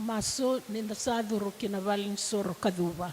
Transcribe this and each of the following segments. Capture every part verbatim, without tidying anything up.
Masu ni da sa curu ki na valenisoro ka cuva.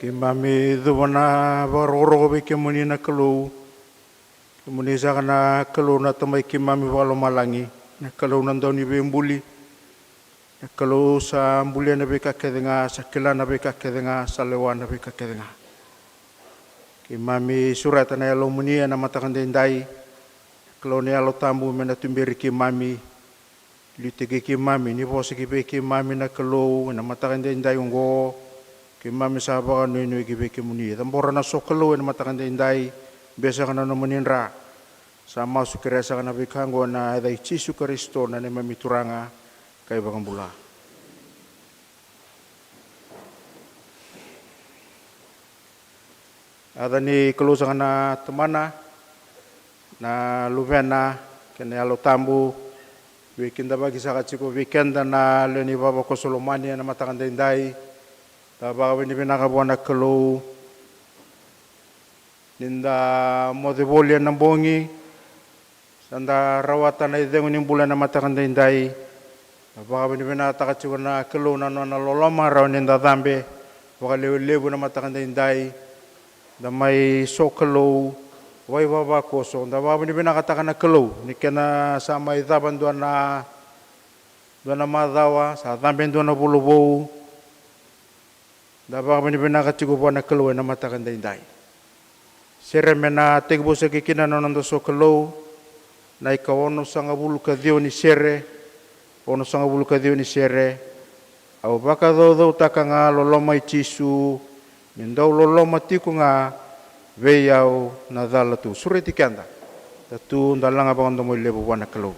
Keimami cuva na vakarokoroko vei kemuni na Kalou. Kemuni saka na Kalou na Tamai keimami vakalomalagi, na Kalou na Dauniveibuli, na Kalou sa bulia na veika kece ga, sa kila na veika kece ga, sa lewa na veika kece ga. Keimami sureta na Yalomuni ena mataka daidai, na Kalou na Yalo Tabu me na tuberi keimami, liutaki keimami, ni vosa ki vei keimami na Kalou ena mataka daidai oqo. Keimami sa vakanuinui ki vei kemuni, cabora na sokalou ena mataka daidai, biu saka na nomuni dra. Sa masu kerea saka na veika oqo ena yaca i Jisu Karisito na neimami Turaga ka iVakabula. Yaca ni Kalou saka na Tamana, na Luvena kei na Yalo Tabu. Veikidavaki saka tiko vei keda na lewe ni vavakoso lomani ena mataka daidai. Da vakavinavinaka vua na Kalou ni da moce voli ena bogi, sa da rawata na icegu ni bula ena mataka daidai. Da vakavinavinakataka tiko na Kalou na nona loloma, rawa ni da cabe vakalevulevu ena mataka daidai. Da mai sokalou, vaivavakoso, da vakavinavinakataka na Kalou ni kena sa mai cava dua na, dua na macawa, sa cabe dua na vula vou. Da vakavinavinaka tiko vua na Kalou ena mataka daidai. Sere me na tekivusaki kina na noda sokalou, na ika onosagavulu ka ciwa ni sere, onosagavulu ka ciwa ni sere. Au vakacaucautaka ga, loloma i Jisu, me dau loloma tiko ga vei au na cala tu. Sureti keda, da tu, da laga vakadomoilevu vua na Kalou.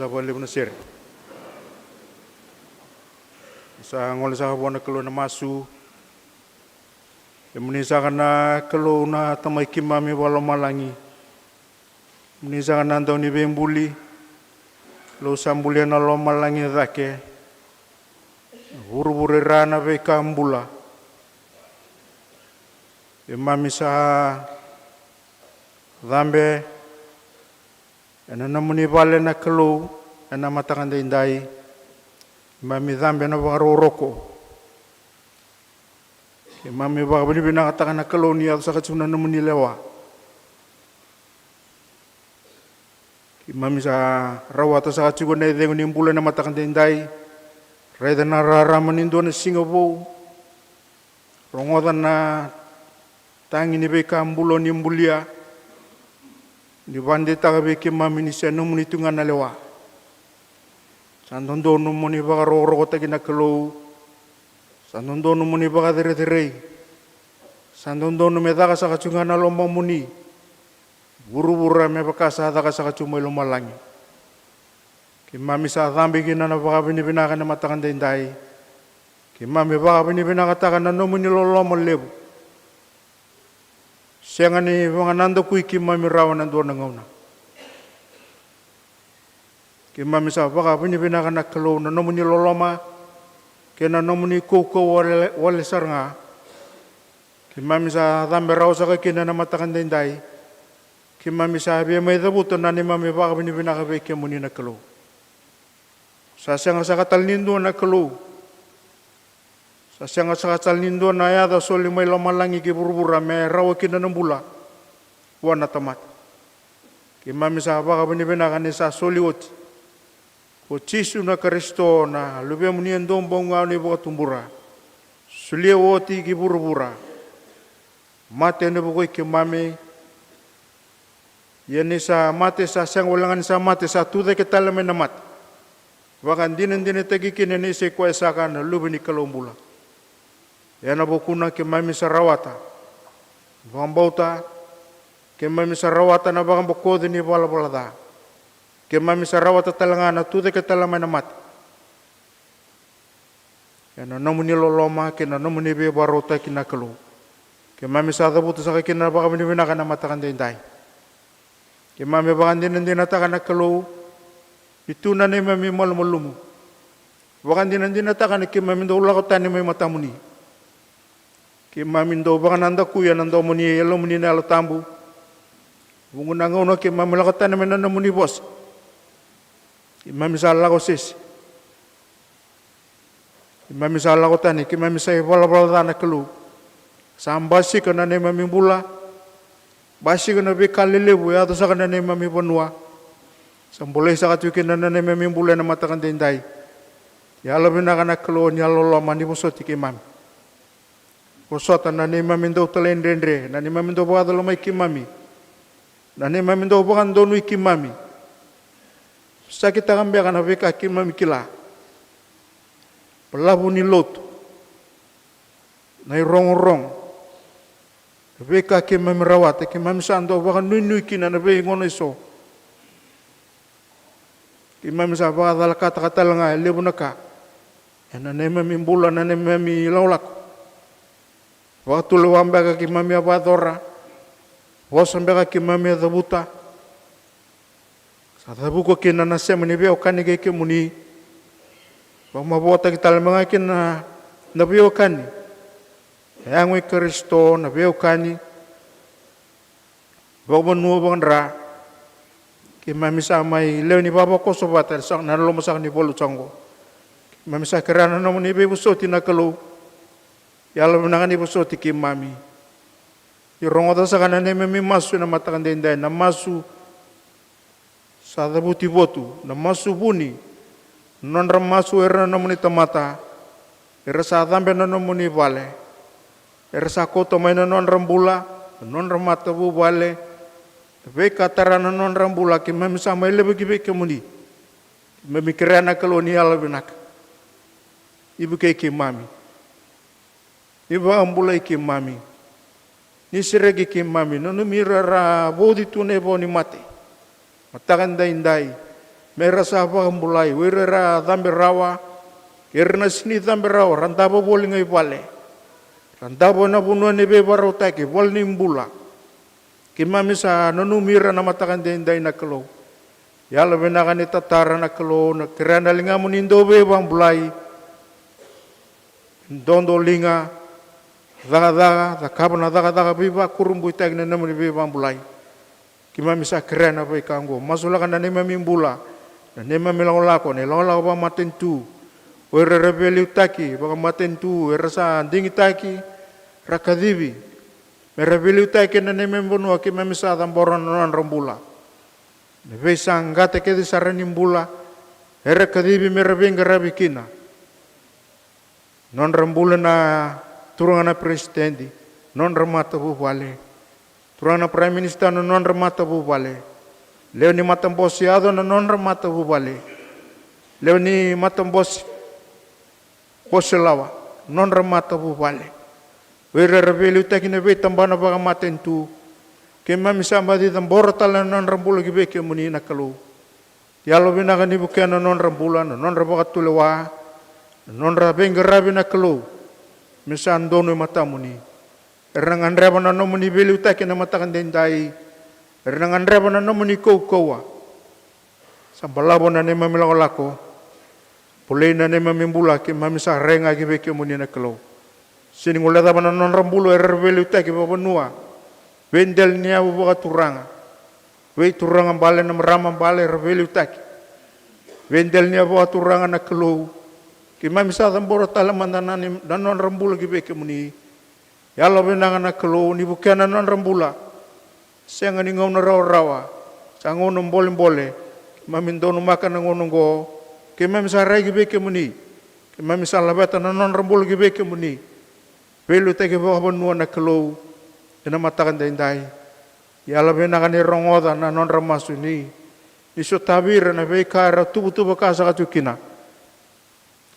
Sa vakalevu na sere. Sa gole saka vua na Kalou na masu. Kemuni saka na Kalou na Tamai keimami vakalomalagi. Kemuni saka na dau ni veibuli. Lou sa bulia na lomalagi e cake. Vuravura e ra na veika bula. Keimami sa cabe ena nomuni vale na Kalou ena mataka daidai. Keimami cabe ena vakarokoroko. Keimami vakavinavinakataka na Kalou ni yaco saka tiko na nomuni lewa. Keimami sa rawata saka tiko na icegu ni bula ena mataka daidai. Raica na rarama ni dua na siga vou. Rogoca na tagi ni veika bula ni bulia. Ni vakadeitaka vei keimami ni se nomuni tu ga na lewa. Sa dodonu mo ni vakarokorokotaki na Kalou. Sa dodonu mo ni vakacerecerei. Sa dodonu me caka saka tiko ga na lomamuni. Vuravura me vaka sa caka saka tiko mai lomalagi. Keimami sa cabe kina na vakavinavinaka ena mataka daidai. Keimami vakavinavinakataka na nomuni loloma levu. Sega ni vakanadakui keimami rawa ena dua na gauna. Keimami sa vakavinavinaka na Kalou na nomuni loloma kei na nomuni kaukauwa wale, wale sara ga. Keimami sa cabe rawa saka kina ena mataka daidai. Keimami sa via mai cavuta na neimami vakavinavinaka vei kemuni na Kalou. Sa sega saka tale ni dua na Kalou. Sa sega saka tale ni dua na yaca soli mai lomalagi ki vuravura me rawa kina na bula vua na tamata. Keimami sa vakavinavinaka ni sa soli oti ko Jisu na Karisito na Luvemuni e dua bau ga ni vakatubura. Solia oti ki vuravura. Mate ena vukui keimami. Ia ni sa mate, sa sega wale ga ni sa mate, sa tucake tale mai na mate. Vakadinadinataki kina ni sa i koya saka na Luve ni Kalou bula. Ena vukuna keimami sa rawata vakabauta, keimami sa rawata na vakabokoci ni valavala ca. Keimami sa rawata tale ga na tucake tale mai na mate. Ena nomuni loloma kei na nomuni veivakarautaki na Kalou. Keimami sa cavuta saka kina na vakavinavinaka ena mataka daidai. Keimami vakadinadinataka na Kalou ni tu na neimami malumalumu. Vakadinadinataka ni keimami dau lako tani mai matamuni. Keimami dau vakanadakuya na domoni e Yalomuni na Yalo Tabu. Vuqa na gauna keimami lako tani mai na nomuni vosa. Keimami sa lako sese. Keimami sa lako tani, keimami sa ivalavala ca na Kalou. Sa basika na neimami bula. Basika na veika lelevu e yaco saka na neimami vanua. Sa bolei saka tiko kina na neimami bula ena mataka daidai. Yalovinaka na Kalou ni yalololoma ni vosoti keimami. Vosota na neimami dau talaidredre, na neimami dau vakacala mai keimami, na neimami dau vakadonui keimami. Sakitaka beka na veika keimami kila. Balavu ni lotu, na irogorogo, na veika keimami rawata, keimami sa dau vakanuinui kina na veigauna eso. Keimami sa vakacalakataka tale ga e levu na ka ena neimami bula, na neimami lakolako. Vakatulewa beka keimami a vakayacora, vosa beka keimami a cavuta. Sa cavuka kina na sema ni veiwekani kei kemuni. Vakamavoataki tale mai ga kina na veiwekani. E yago i Karisito na veiwekani. Vakavanua, vakadra. Keimami sa mai lewe ni vavakoso vata, sa na loma saka ni valu soqo. Keimami sa kerea na nomuni veivosoti na Kalou. Yalovinaka ni vosoti keimami. Ni rogoca saka na neimami masu ena mataka daidai, na masu sa cavuti votu, na masu vuni, na nodra masu era na nomuni tamata, era sa cabe na nomuni vale, era sa kauta mai na nodra bula, na nodra matavuvale, na veika tara na nodra bula, keimami sa mai levaki vei kemuni. Keimami kerea na Kalou ni yalovinaka. Ni vukei keimami. Ni vakabulai keimami. Ni sereki keimami, na nomuni ira era vauci tu na ivau ni mate. Mataka daidai, me ra sa vakabulai, o ira era cabe rawa, kei ira na sega ni cabe rawa, ra davo voli ga i vale, ra davo ena vanua ni veivakarautaki, vale ni bula. Keimami sa nanumi ira na mataka daidai na Kalou. Yalo vinaka ni tatara na Kalou, na kerea na ligamuni dau veivakabulai. Dodoliga, cakacaka, cakava na cakacaka veivakurabuitaki na nomuni veivakabulai. Keimami sa kerea na veika oqo. Masulaka na neimami bula, na neimami lakolako, na ilakolako vakamatanitu. O ira era veiliutaki vakamatanitu, era sa digitaki, ra kacivi me ra veiliutaki ena neimami vanua, keimami sa cabora na nodra bula. Na veisaqata kece sara ni bula era kacivi me ra veiqaravi kina. Nodra bula na turaga na peresitedi, nodra matavuvale. Turaga na Prime Minister, na nodra matavuvale. Lewe ni matabose yaco, na nodra matavuvale. Lewe ni matabose, bose lawa, nodra matavuvale. O ira era veiliutaki na veitabana vakamatanitu, keimami sa baci cabora tale na nodra bula ki vei kemuni na Kalou. Yalo vinaka ni vukea na nodra bula, na nodra vakatulewa, na nodra veiqaravi na Kalou, me sa donu e matamuni. Era na gadreva na nomuni veiliutaki na mataka daidai. Era na gadreva na nomuni kaukauwa. Sa balavu na neimami lakolako. Bolei na neimami bula, keimami sa rai ga ki vei kemuni na Kalou. Sega ni guilecava na nodra bula era veiliutaki vakavanua. Veidela ni yavu vakaturaga. Veituraga bale, na marama bale era veiliutaki. Veidela ni yavu vakaturaga na Kalou. Keimami sa cabora tale mada na, na nodra bula ki vei kemuni. Yalo vinaka na Kalou ni vukea na nodra bula. Sega ni gauna rawarawa, sa gauna bolebole. Keimami donumaka na gauna oqo. Keimami sa rai ki vei kemuni. Keimami sa laveta na nodra bula ki vei kemuni. Veiliutaki vakavanua na Kalou ena mataka daidai. Yalo vinaka ni rogoca na nodra masu ni, ni sotavi ira na veika era tuvatuva ka saka tu kina.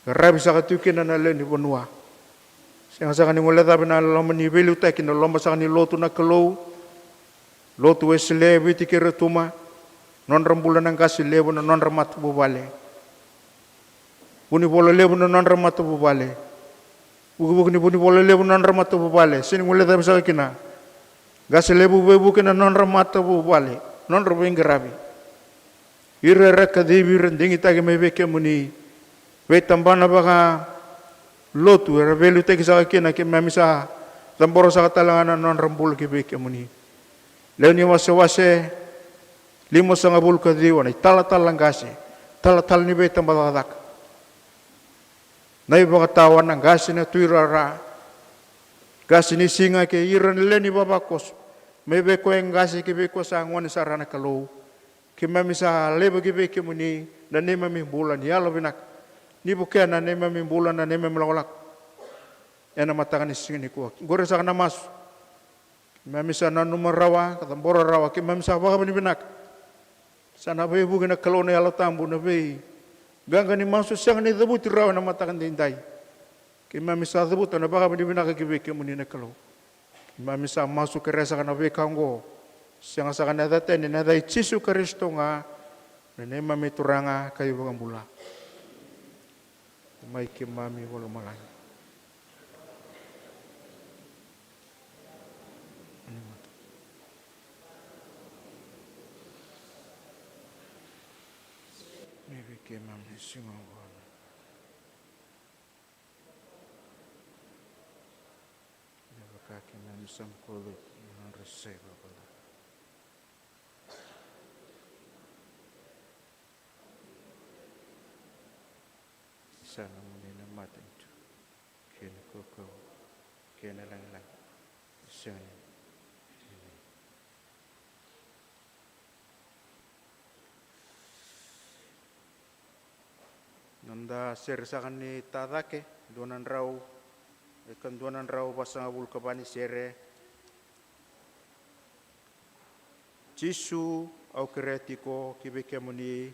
Qaravi saka tu kina na lewe ni vanua. Sega saka ni guilecavi na loma ni veiliutaki, na loma saka ni lotu na Kalou. Lotu Wesele, Viti kei Rotuma. Nodra bula na qase levu, na nodra matavuvale. Vunivola levu na nodra matavuvale. Vukivuki ni vunivola levu na nodra matavuvale. Sega ni guilecavi saka kina. Qase levu, veivuke na nodra matavuvale, nodra veiqaravi. Ira era kacivi, ira digitaki mai vei kemuni. Veitabana vakalotu era veiliutaki saka kina, keimami sa cabora saka tale ga na nodra bula ki vei kemuni. Lewe ni wasewase limasagavulu ka ciwa, na italatala qase, talatala ni veitabacakacaka. Na ivakatawa, na qase na tuirara, qase ni siga kei ira na lewe ni vavakoso. Mai vei koya e qase ki vei koya sa gone sara na Kalou. Keimami sa laiva ki vei kemuni na neimami bula ni yalo vinaka. Ni vukea na neimami bula, na neimami lakolako. Ena mataka ni siga nikua. Qori saka na masu. Keimami sa nanuma rawa, ka cabora rawa, keimami sa vakavinavinaka. Sa na veivuke na Kalou na Yalo Tabu, na veiqaqa ni masu sega ni cavuti rawa ena mataka daidai. Keimami sa cavuta na vakavinavinaka ki vei kemuni na Kalou. Keimami sa masu, kerea saka na veika oqo. Sega saka na yaca tani, na yaca i Jisu Karisito ga, na neimami Turaga ka iVakabula. Mai keimami vakalomalagi. Mai vei keimami na siga oqo. Me vaka keimami sa bukoloci na nodra isau vakavanua. Sa nomuni na matanitu, kei na kaukauwa, kei na lagilagi. Sega ni. Noda sere saka ni tacake, dua na drau, e ka dua na drau vasagavulu ka va ni sere. Jisu, au kerea tiko ki vei kemuni,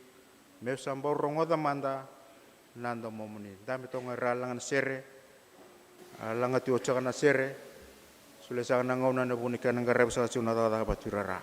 meu sa bau rogoca mada na domomuni. Dabe toka ga, era laga na sere, a laga tiko saka na sere. Solia saka na gauna ena vuku ni kena qaravi saka tiko na cakacaka vakaturara.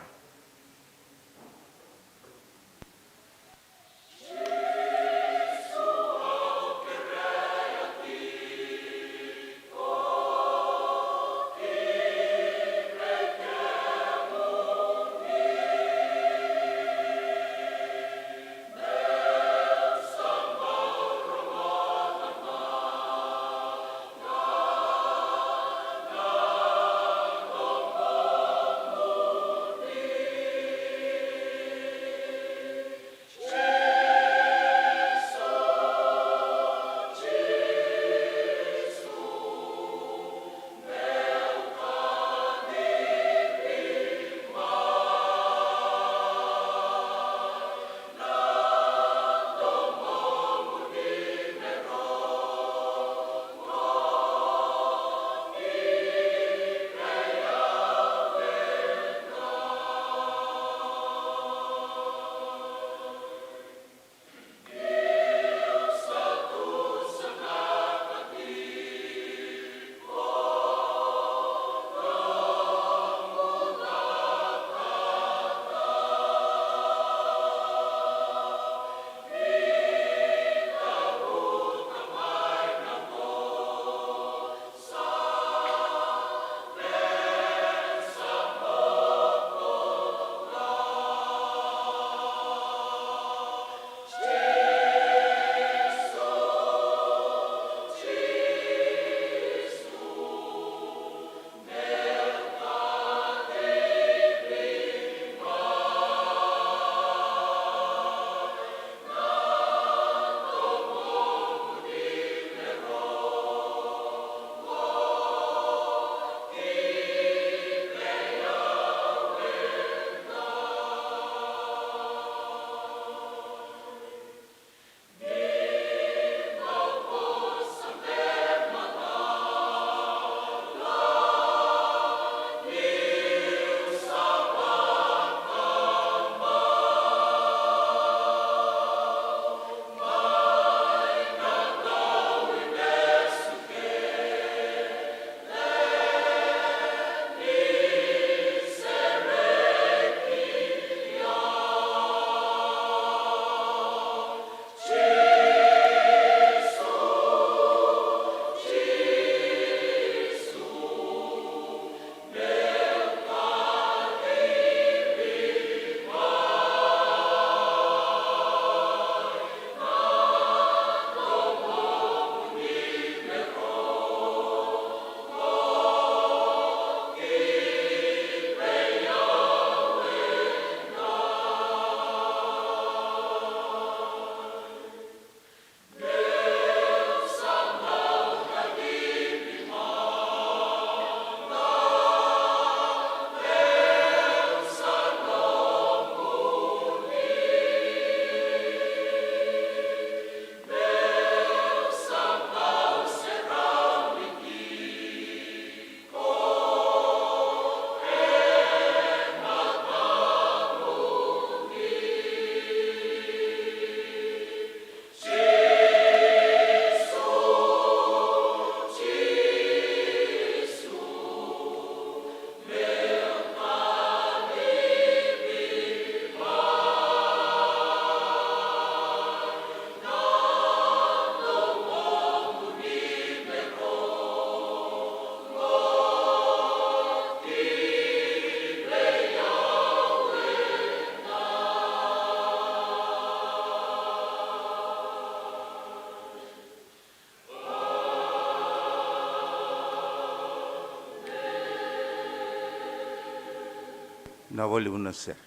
Na vakalevu na sere.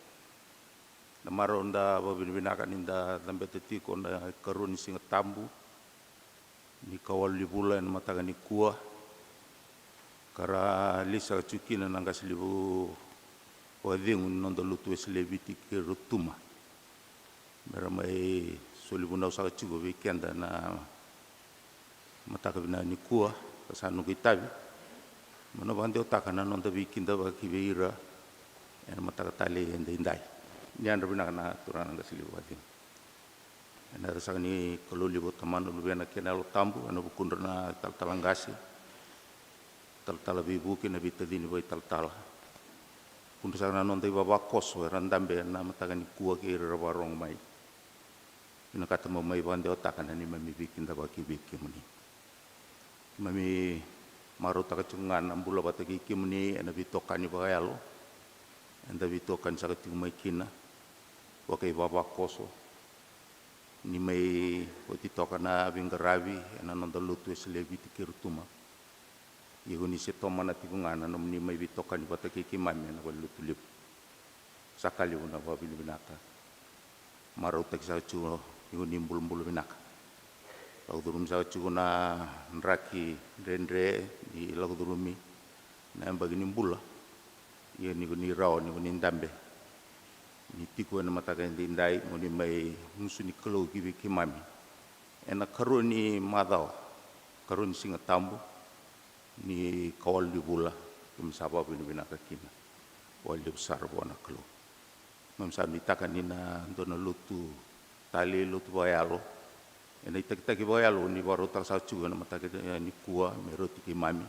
Na marau da vakavinavinaka ni da cabeta tiko na ikarua ni Siga Tabu ni kawalu ni vula ena mataka nikua, ka ra lesi saka tiko kina na qase levu vakacegu ni noda lotu Wesele e Viti kei Rotuma, me ra mai soli vunau saka tiko vei keda na mataka vinaka nikua. Ka sa noqu itavi meu na vakadewataka na noda veikidavaki vei ira ena mataka talei edaidai. Ni yadra vinaka na turaga na qase levu vakacegu. Ena yaca saka ni Kalou levu, Tamana, Luvena kei na Yalo Tabu, ena vukudra na talatala qase, talatala veivuke, na veitacini vakaitalatala. Vukudra saka na noda ivavakoso era dabe ena mataka nikua kei ira era vakarorogo mai. Vinakata meu mai vakadewataka na neimami veikidavaki vei kemuni. Keimami marautaka tiko ga na bula vata kei kemuni ena veitokani vakayalo eda veitokani saka tiko mai kina vakaivavakoso, ni mai oti toka na veiqaravi ena noda lotu Wesele e Viti kei Rotuma. Iko ni se tomana tiko ga na nomuni mai veitokani vata kei keimami ena valenilotu levu. Sa ka levu na vakavinavinaka. Marautaki saka tiko iko ni bulabula vinaka. Lako curumi saka tiko na draki dredre ni lako curumi na yabaki ni bula. Ia ni ko ni rawa ni ko ni dabe, ni tiko ena mataka edaidai mo ni mai gusu ni Kalou ki vei keimami ena karua ni macawa, karua ni Siga Tabu ni kawalu ni vula. Keimami sa vakavinavinaka kina vakalevu sara vua na Kalou. Keimami sa nuitaka ni na dua na lotu talei, lotu vakayalo, ena itakitaki vakayalo ni vakarautaka saka tiko ena mataka nikua me rauti keimami.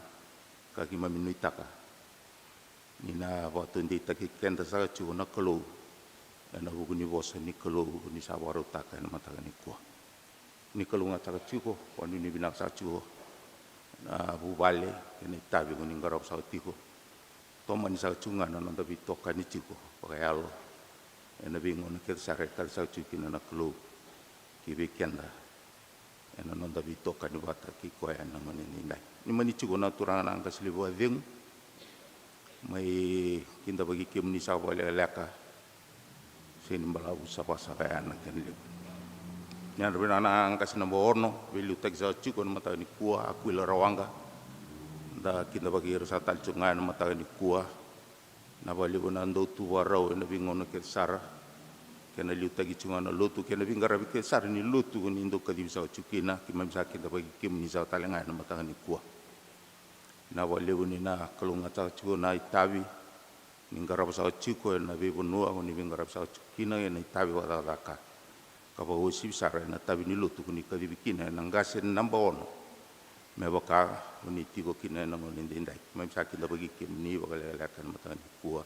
Ka keimami nuitaka ni na vakataudeitaki keda saka tiko na Kalou ena vuku ni vosa ni Kalou ni sa vakarautaka ena mataka nikua. Ni kalougata saka tiko, vakanuinui vinaka saka tiko na vuvale kei na itavi ko ni qarava saka tiko. Tomani saka tiko ga na noda veitokani tiko vakayalo ena veigauna kece sara e kaci saka tiko kina na Kalou ki vei keda ena noda veitokani vata kei koya ena gauna edaidai. Ni mani tiko na turaga na qase levu vakacegu, mai kidavaki kemuni saka vakalekaleka. Sega ni balavu, sa vakasaka ya na kena levu. Ni yadra vinaka na qase naba ono, veiliutaki saka tiko ena mataka nikua, Akuila Rawaqa. Da kidavaki ira saka tale tiko ga ena mataka nikua. Na vakalevu na dau tu vakarau ena veigauna kece sara, kei na liutaki tiko ga na lotu kei na veiqaravi kece sara ni lotu ko ni dau kacivi saka tiko kina. Keimami sa kidavaki kemuni saka tale ga ena mataka nikua. Na vakalevu ni na kalougata saka tiko na itavi ni qarava saka tiko ena veivanua ko ni veiqaravi saka tiko kina, ena itavi vakacakacaka ka vakauasivi sara ena itavi ni lotu ko ni kacivi kina ena qase naba ono. Me vaka ko ni tiko kina ena gauna edaidai, keimami sa kidavaki kemuni vakalekaleka ena mataka nikua.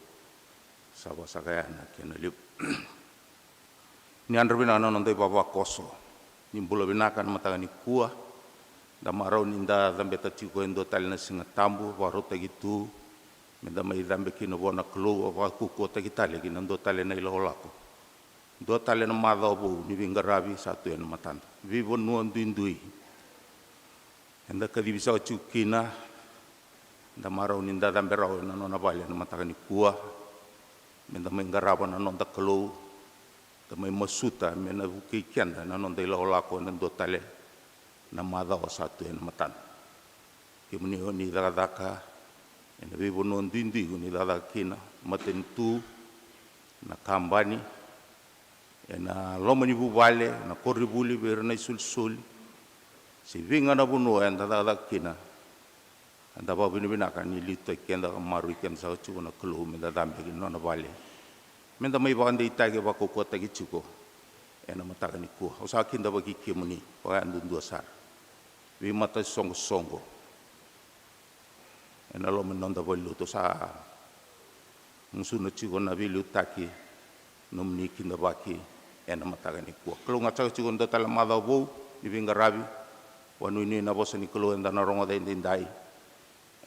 Sa vakasaka ya na kena levu. Ni yadra vinaka na noda ivavakoso. Ni bula vinaka na mataka nikua. Da marau ni da cabeta tiko e dua tale na Siga Tabu vakarautaki tu me da mai cabe kina vua na Kalou, vakaukauataki tale ki na dua tale na ilakolako, dua tale na macawa vou ni veiqaravi sa tu ena matada. Veivanua duidui eda kacivi saka tiko kina, da marau ni da cabe rawa ena nona vale ena mataka nikua, me da mai qarava na noda Kalou, da mai masuta me na vukei keda na noda ilakolako ena dua tale na macawa sa tu ena matada. Kemuni ko ni cakacaka ena veivanua duidui ko ni cakacaka kina, matanitu, na kabani, ena loma ni vuvale, na koronivuli, vei ira na isolisoli, se vei ga na vanua eda cakacaka kina, eda vakavinavinaka ni liutaki keda ka maroroi keda saka tiko na Kalou me da cabe ki na nona vale, me da mai vakadeitaki, vakaukauataki tiko ena mataka nikua. Au sa kidavaki kemuni vakayadudua sara, veimatasoqosoqo ena loma ni noda valenilotu. Au sa gusuna tiko na veiliutaki nomuni kidavaki ena mataka nikua. Kalougata saka tiko e dua tale na macawa vou ni veiqaravi. Vakanuinui na vosa ni Kalou eda na rogoca edaidai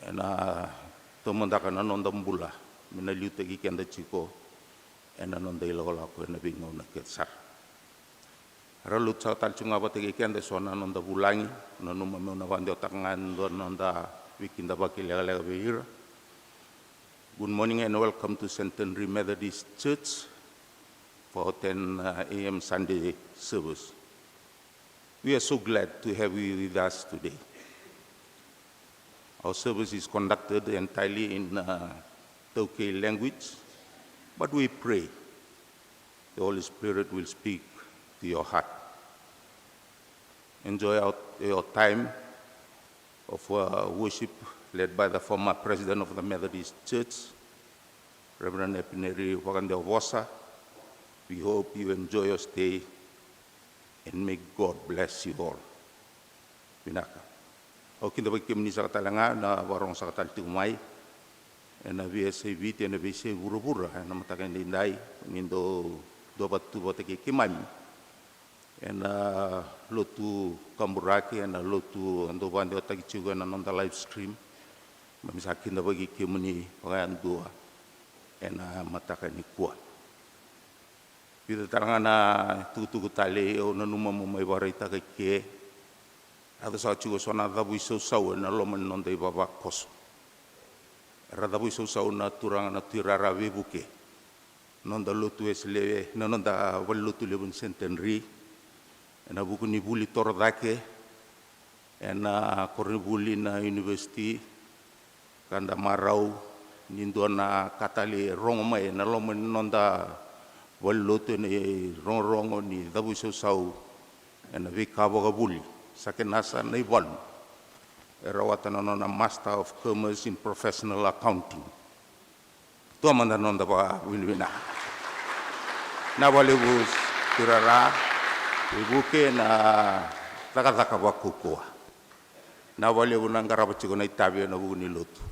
ena taumada ka na noda bula, me na liutaki keda tiko ena noda ilakolako ena veigauna kece sara. Era lotu saka tale tiko ga vata kei keda eso na noda vulagi. Nanuma meu na vakadewataka ga e dua na noda veikidavaki lekaleka vei ira. Good morning and welcome to Centenary Methodist Church for our ten a m Sunday service. We are so glad to have you with us today. Our service is conducted entirely in uh, Taukei language, but we pray the Holy Spirit will speak to your heart. Enjoy our, your time of uh, worship led by the former president of the Methodist Church, Reverend Epineri Vakadewa Vosa. We hope you enjoy your stay and may God bless you all. Vinaka. Au kidavaki kemuni saka tale ga na vakarorogo saka tale tiko mai ena veiyasai Viti, ena veiyasai vuravura, ena mataka edaidai, ni dou dua vata tu vata kei keimami ena lotu kaburaki, ena lotu dau vakadewataki tiko ena noda live stream. Keimami sa kidavaki kemuni vakayadua ena mataka nikua. Vica tale ga na tukutuku tale au nanuma mo mai vakaraitaka ike. Era yaco saka tiko eso na cavuisausau ena loma ni noda ivavakoso. Era cavuisausau na turaga na Tui Rara Veivuke, noda lotu Wesele, na noda valenilotu levu ni Centenary, ena vuku ni vuli toro cake ena koronivuli, na univesiti, ka da marau ni dua na ka tale e rogo mai ena loma ni noda valenilotu ena irogorogo ni cavuisausau ena veika vakavuli. Sa kena sa na ivalu e rawata na nona Master of Commerce in Professional Accounting. Tua mada na noda vakavinavinaka. Na vakalevu Tui Rara Veivuke na cakacaka vakaukauwa. Na vakalevu na qarava tiko na itavi ena vuku ni lotu.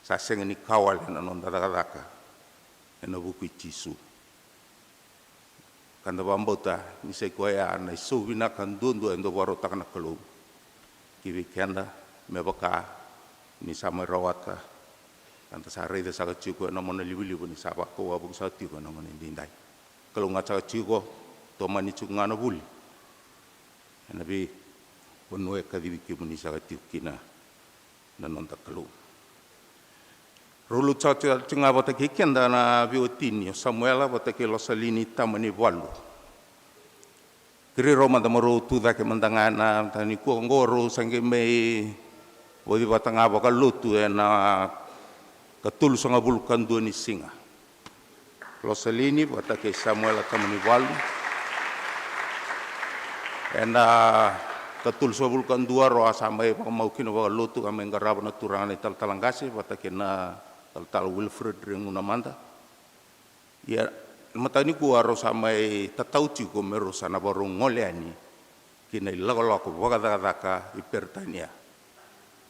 Sa sega ni ka wale na noda cakacaka ena vuku i Jisu. Ka da vakabauta ni sa i koya na isau vinaka duadua e dau vakarautaka na Kalou ki vei keda, me vaka ni sa mai rawata, ka da sa raica saka tiko ena mona livaliva ni sa vakauavuki saka tiko ena gauna edaidai. Kalougata saka tiko, tomani tiko ga na vuli ena veivanua e kacivi kemuni saka tiko kina na noda Kalou. Rau lotu saka tiko ga vata kei keda na veiwatini, o Samuela vata kei Losalini, tama ni valu. Kerei rau mada mo rau tu cake mada ga ena mataka nikua. Oqo rau sa qai mai vauci vata ga vakalotu ena ikatolusagavulu ka dua ni siga. Losalini vata kei Samuela, tama ni valu. Ena ikatolusagavulu ka dua rau a sa mai vakamau kina vakalotu ka mai qarava na turaga na italatala qase vata kei na talatala Wilfred Reguna mada. Ia, na mataka nikua rau sa mai tatau tiko me rau sa na vakarau gole yani ki na ilakolako vakacakacaka i Peritania.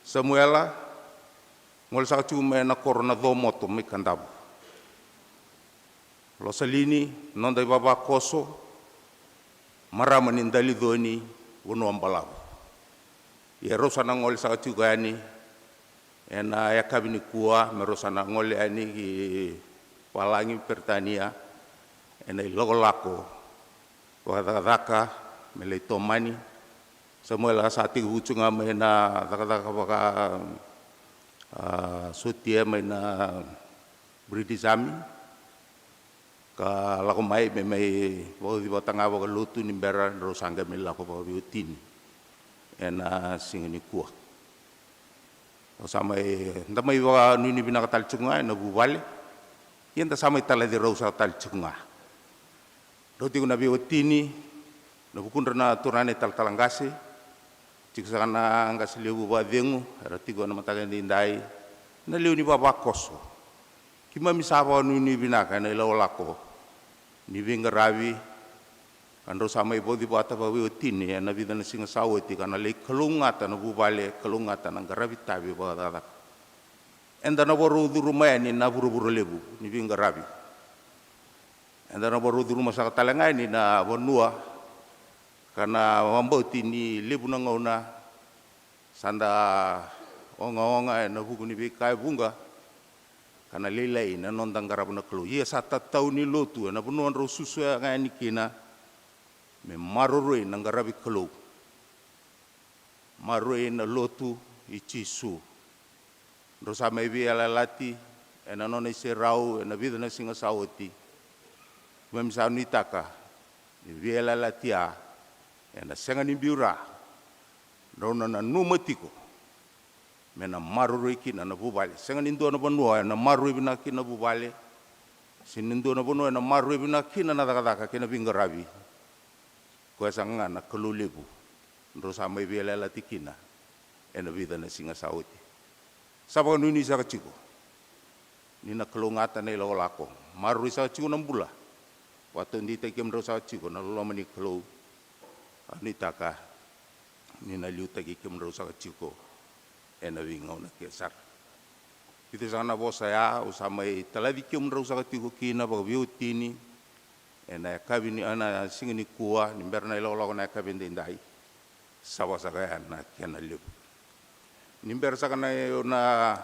Samuela, gole saka tiko mai na koro na Comoto mai Kadavu. Losalini, noda ivavakoso, marama ni Daliconi, Vanua Balavu. Ia rau sa na gole saka tiko yani ena yakavi nikua me rau sa na gole yani ki valagi Peritania ena ilakolako vakacakacaka me lai tomani. Samuela sa tekivu tiko ga mai na cakacaka vaka, a, sotia mai na British Army, ka lako mai me mai vauci vata ga vakalotu ni bera rau sa qai mai lako vakaveiwatini ena siga nikua. Rau sa mai, da mai vakanuinui vinaka tale tiko ga ena vuvale. Ia da sa mai talaci rau saka tale tiko ga. Rau tiko na veiwatini, na vukudra na turaga na italatala qase, tiko saka na qase levu vakacegu era tiko ena mataka edaidai, na lewe ni vavakoso. Keimami sa vakanuinui vinaka ena ilakolako ni veiqaravi ka drau sa mai vauci vata vakaveiwatini ena vica na siga sa oti, ka na lai kalougata na vuvale, kalougata na qaravi tavi vakacakacaka. Eda na vakarau curuma yani na vuravura levu ni veiqaravi. Eda na vakarau curuma saka tale ga yani na vanua, ka na vakabauti ni levu na gauna sa da ogaoga ena vuku ni veika e vuqa, ka na lailai na noda qarava na Kalou. Ia sa tatau ni lotu ena vanua drau susuya ga yani kina me maroroi na qaravi Kalou, maroroi na lotu i Jisu. Drau sa mai veiyalayalati ena nona iserau ena vica na siga sa oti. Keimami sa nuitaka ni veiyalayalati ya ena sega ni biu rawa. Drau na nanuma tiko me na maroroi kina na vuvale. Sega ni dua na vanua ena maroroi vinaka kina na vuvale, se ni dua na vanua ena maroroi vinaka kina na cakacaka kei na veiqaravi. Koya saka ga na Kalou levu drau sa mai veiyalayalati kina ena vica na siga sa oti. Sa vakanuinui saka tiko ni na kalougata na ilakolako, maroroi saka tiko na bula. Vakataudeitaki kemudrau saka tiko na loloma ni Kalou. A nuitaka ni na liutaki kemudrau saka tiko ena veigauna kece sara. Vica saka na vosa ya au sa mai talaci kemudrau saka tiko kina vakaveiwatini ena yakavi ni, ena siga nikua, ni bera na ilakolako na yakavi edaidai. Sa vaka saka ya na kena levu. Ni bera saka na, na,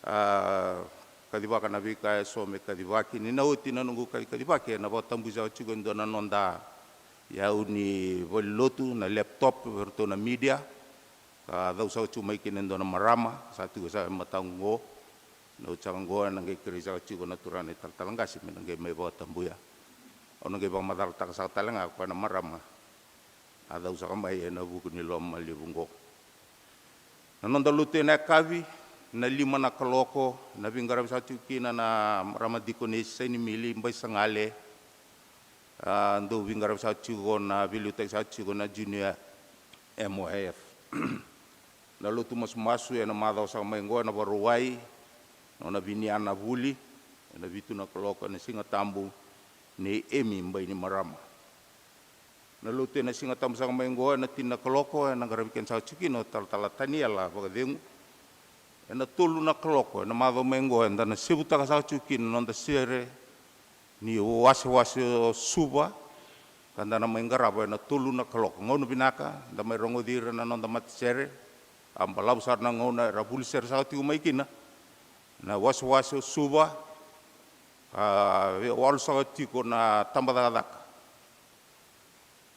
a, kacivaka na veika eso me kacivaki. Ni na oti na noqu kacikacivaki, ena vakatabui saka tiko e dua na noda iyau ni valenilotu, na laptop vei iratou na media. Ka cau saka tiko mai kina e dua na marama sa tiko saka e mataqu oqo. Na oti saka oqo ena qai kerei saka tiko na turaga na italatala qase me na qai mai vakatabuya. Au na qai vakamacalataka saka tale ga o koya na marama a cau saka mai ena vuku ni loma levu oqo. Na noda lotu ena yakavi, na lima na kaloko, na veiqaravi saka tiko kina na marama dikonesi Sainimili Baisagale. A, dau veiqaravi saka tiko na veiliutaki saka tiko na Junior M O I F. Na lotu masumasu ena macawa saka mai oqo ena Vakarauwai, nona viniana vuli ena vitu na kaloko ena Siga Tabu, nei Emi Bainimarama. Na lotu ena Siga Tabu saka mai oqo ena tini na kaloko, ena qaravi keda saka tiko kina o talatala Taniela Vakacegu. Ena tolu na kaloko ena macawa mai oqo eda na sevutaka saka tiko kina na noda sere ni wasewase o Suva, ka da na mai qarava ena tolu na kaloko. Gauna vinaka da mai rogoci ira na noda matasere. A balavu sara na gauna era vuli sere saka tiko mai kina na wasewase o Suva. A veiwalu saka tiko na tabacakacaka.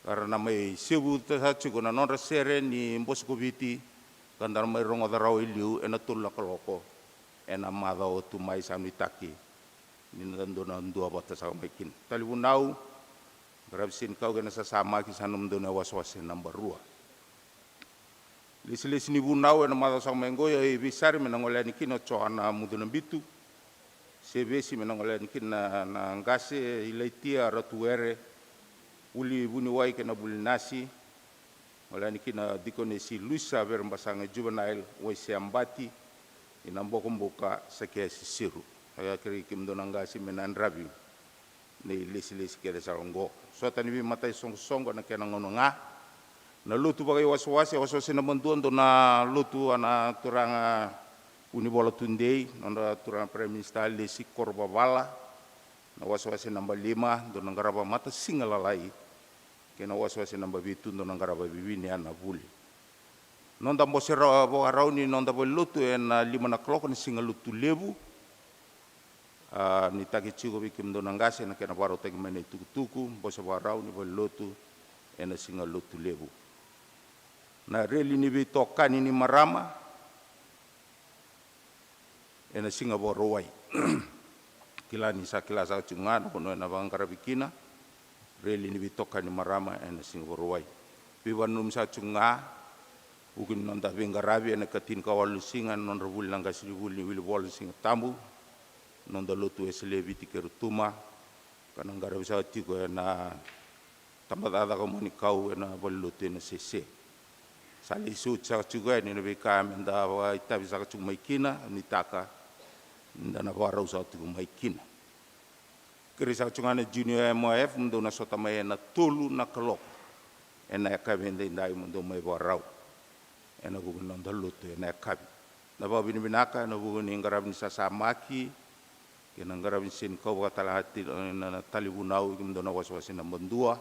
Era na mai sevuta saka tiko na nodra sere ni Bose ko Viti, ka da na mai rogoca rawa e liu ena tolu na kaloko ena macawa tu mai. Sa nuitaki ni na dua na duavata saka mai kina. Talevunau, qaravi senikau kei na sasamaki, sa nomudou na wasewase naba rua. Lesilesi ni vunau ena macawa saka mai oqo, e Veisari me na gole yani kina o Joana Mucunabitu, Sevesi me na gole yani kina na, na qase, Ilaitia Ratuwere, vuli vuniwai kei na vuli nasi, gole yani kina dikonesi Luisa Verebasaga, Juvenile Waisea Bati, i na bokobuka Sakea Sisiru. Ia kerei kemudou na qase me na yadravi na ilesilesi kece sara oqo. Sota ni veimataisoqosoqo ena kena gauna ga. Na lotu vakaiwasewase, wasewase naba dua, dou na lotu a na turaga Vunivola Tudei, nodra turaga Prime Minister Lesi Korovavala. Na wasewase naba lima, dou na qarava Matasiga Lalai. Kei na wasewase naba vitu, dou na qarava Vivini Yanavuli. Noda bose ra-, vakarau ni noda valenilotu ena lima na kaloko na Siga Lotu Levu. A, nuitaki tiko vei kemudou na qase na kena vakarautaki mai na itukutuku, bose vakarau ni valenilotu ena Siga Lotu Levu. Na reli ni veitokani ni marama ena Siga Vakarauwai. Kila ni sa kila saka tiko ga na vanua ena vakaqaravi kina reli ni veitokani marama ena Siga Vakarauwai. Veivakananumi saka tiko ga, vuku ni noda veiqaravi ena ikatinikawalu ni siga na nodra vuli na qasenivuli ni Wilivola ni Siga Tabu, noda lotu Wesele e Viti kei Rotuma, ka na qaravi saka tiko ena tabacakacaka Muanikau ena valenilotu e Nasese. Sa lesu oti saka tiko yani na veika me da vakaitavi saka tiko mai kina, nuitaka me da na vakarau saka tiko mai kina. Kerei saka tiko ga na Junior M O F, mo dou na sota mai ena tolu na kaloko ena yakavi edaidai, mo dou mai vakarau ena vuku ni noda lotu ena yakavi. Na vakavinavinaka ena vuku ni qaravi ni sasamaki kei na qaravi ni senikau, vakatalega na, na talevunau, kemudou na wasewase naba dua.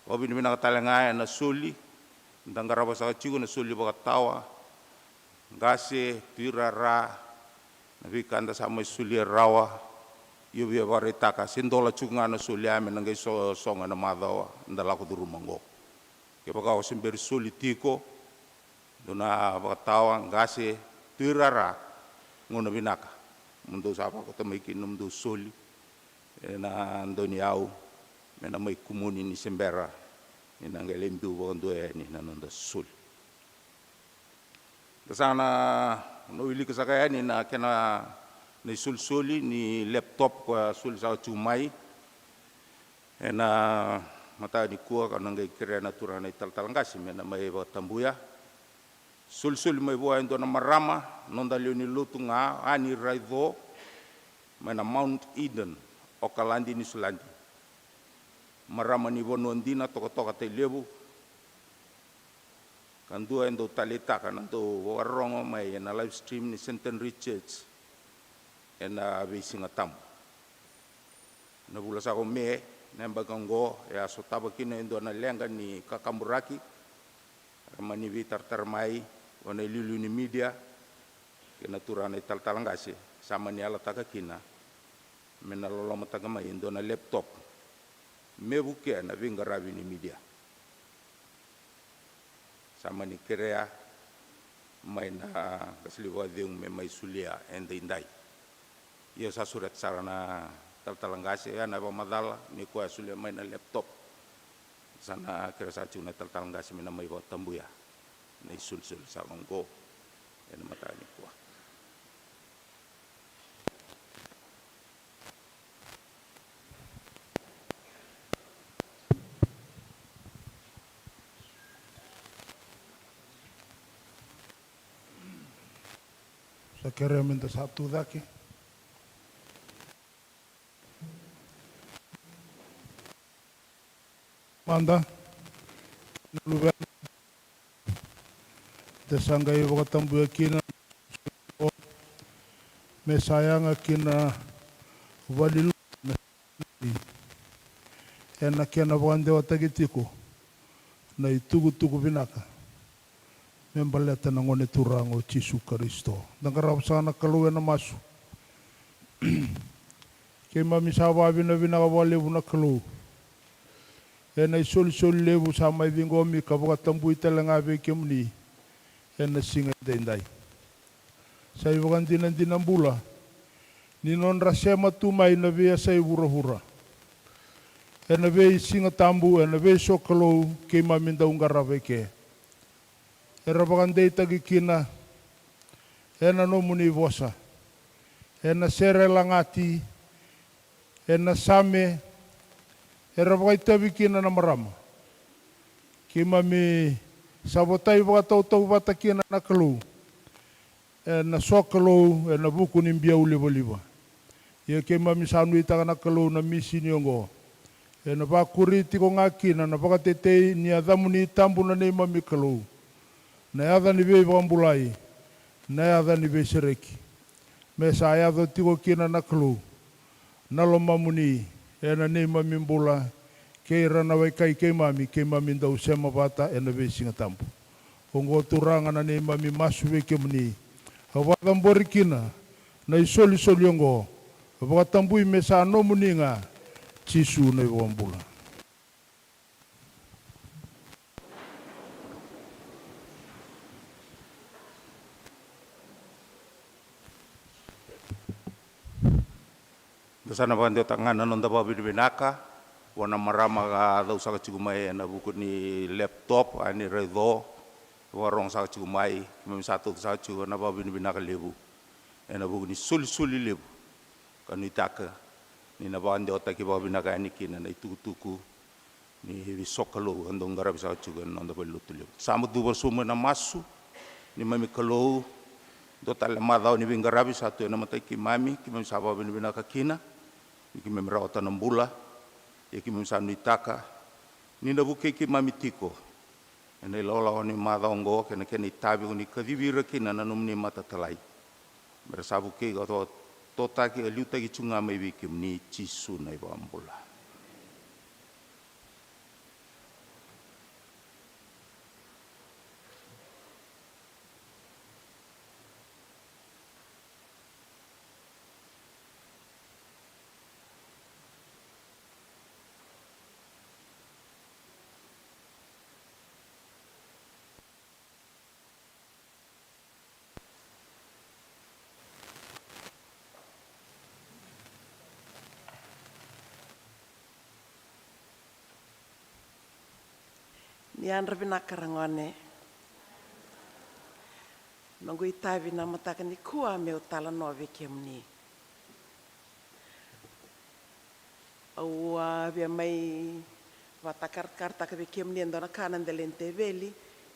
Vakavinavinaka talega ena soli da qarava saka tiko, na soli vakatawa, qase, tuirara, na veika da sa mai solia rawa. Io, via vakaraitaka, se dola tiko ga na soli ya me na qai so-, sogo ena macawa da lako curuma oqo. Kevaka o se bera ni soli tiko, dou na vakatawa, qase, tuirara, gauna vinaka mo dou sa vakota mai kina nomudou soli ena dau ni yau me na mai kumuni ni se bera ni na qai lai biu vakadua yani na noda soli. Da sa na, na wilika saka yani na kena, na isolisoli ni laptop ko a soli saka tiko mai ena mataka nikua, ka na qai kerea na turaga na italatala qase me na mai vakatabuya. Solisoli mai vua e dua na marama, noda lewe ni lotu ga, Ani Raico, mai na Mount Eden, Okaladi, Niusiladi. Marama ni vanua dina, tokatoka, tailevu. Ka dua e dau taleitaka na dau vakarorogo mai ena live stream ni Centenary Church ena veisiga tabu. Na vula sa ko Me, na yabaki oqo, e a sotava kina e dua na leqa ni kakaburaki. Era mani veitaratara mai vua na iliuliu ni media kei na turaga na italatala qase, sa mani yalataka kina me na lolomataka mai e dua na laptop me vukea na veiqaravi ni media. Sa mani kerea mai na qase levu vakacegu me mai solia edaidai. Ia sa sureta sara na talatala qase, ia na vakamacala ni koya a solia mai na laptop. Sa na kerea sara tiko na talatala qase me na mai vakatabuya na isolisoli saka oqo ena mataka nikua. Sa kerea me da sa tu cake. Mada na luvena, da sa qai vakatabuya kina me sa yaga kina valilu ena kena vakadewataki tiko na itukutuku vinaka me baleta na Gone Turaga o Jisu Karisito. Da qarava saka na Kalou ena masu. Keimami sa vakavinavinaka vakalevu na Kalou ena isolisoli levu sa mai ciqomi ka vakatabui tale ga vei kemuni ena siga edaidai. Sa ivakadinadina bula ni nodra sema tu mai na veiyasai vuravura ena veisiga tabu, ena veisokalou keimami dau qarava eke. Era vakadeitaki kina ena nomuni vosa, ena sere lagati, ena same, era vakaitavi kina na marama. Keimami sa votai vakatautauvata kina na Kalou ena sokalou ena vuku ni biau livaliva. Ia keimami sa nuitaka na Kalou na misini oqo ena vakuri tiko ga kina na vakatetei ni yacamuni tabu na neimami Kalou, na yaca ni veivakabulai, na yaca ni veisereki. Me sa yaco tiko kina na Kalou na lomamuni ena neimami bula kei ira na wekai keimami, keimami dau sema vata ena veisiga tabu. Oqo Turaga na neimami masu vei kemuni. Au vakacabori kina na isolisoli oqo, vakatabui me sa nomuni ga, Jisu na iVakabula. Da sa na vakadewataka ga na noda vakavinavinaka vua na marama ka cau saka tiko mai ena vuku ni laptop, Ani Raico, vakarogo saka tiko mai, keimami sa tauca saka tiko na vakavinavinaka levu ena vuku ni solisoli levu ka nuitaka ni na vakadewataki vakavinaka yani kina na itukutuku ni veisokalou e dau qaravi saka tiko ena noda valenilotu levu. Sa macuva sobu mai na masu. Neimami Kalou, dua tale na macawa ni veiqaravi sa tu ena mata i keimami, keimami sa vakavinavinaka kina ni keimami rawata na bula. Ia keimami sa nuitaka ni na vukei keimami tiko ena ilawalawa ni macawa oqo kei na kena itavi ko ni kacivi ira kina na nomuni matatalai, me ra sa vukei ka totaki ka liutaki tu ga mai vei kemuni, Jisu na iVakabula. Yadra vinaka ragone. Noqu itavi na mataka nikua meu talanoa vei kemuni. Au a via mai vatakarakaraitaka vei kemuni e dua na ka na dela ni teveli,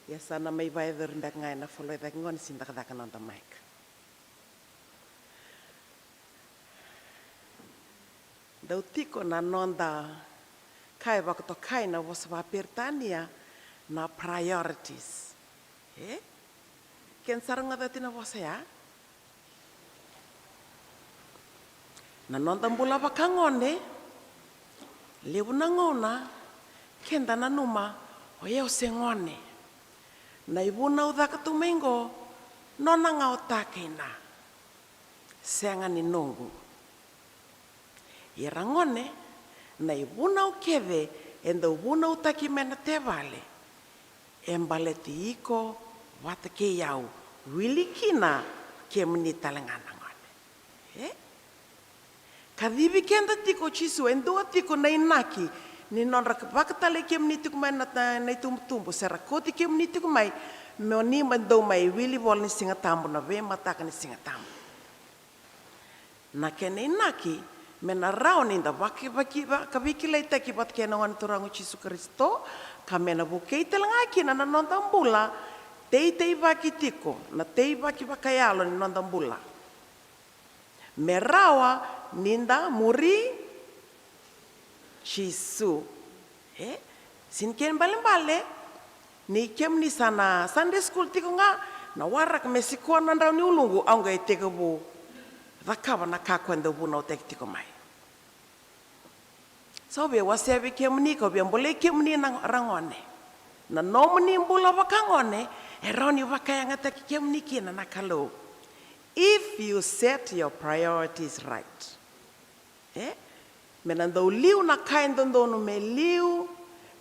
ia sa na mai vakayacori beka ga ena folo e cake gone, sega ni cakacaka na noda maika. Dau tiko na noda ka e vakatokai na vosa vakaperitania na priorities. E? Keda sa rogoca oti na vosa ya? Na noda bula vakagone, levu na gauna keda nanuma, o yau se gone. Na ivunau caka tu mai qo, nona ga o ta kei na. Sega ni noqu. Ia ragone, na ivunau kece e dau vunautaki mai na teveli, e baleti iko vata kei au, wili kina kemuni tale ga na gone. E? Kacivi keda tiko o Jisu, e dua tiko na inaki ni nodra vakatalai kemuni tiko mai na, na, na itubutubu, se ra kauti kemuni tiko mai, mo ni mai dau mai wili ivola ni Siga Tabu na veimataka ni Siga Tabu. Na kena inaki me na rawa ni da vaki, vaki, vakaveikilaitaki vata kei na Gone Turaga o Jisu Karisito, ka me na vukei tale ga kina na noda bula, teiteivaki tiko na teivaki vakayalo ni noda bula. Me rawa ni da muri Jisu. E? Sega ni kena ibalebale ni kemuni sa na Sunday school tiko ga, na waraka me sikova na drau ni uluqu, au qai tekivu cakava na ka koya dau vunautaki tiko mai. Sa au via wasea vei kemuni, kau via bolei kemuni na ragone. Na nomuni bula vakagone e rawa ni vakayagataki kemuni kina na Kalou. If you set your priorities right. E? Me na dau liu na ka e dodonu me liu,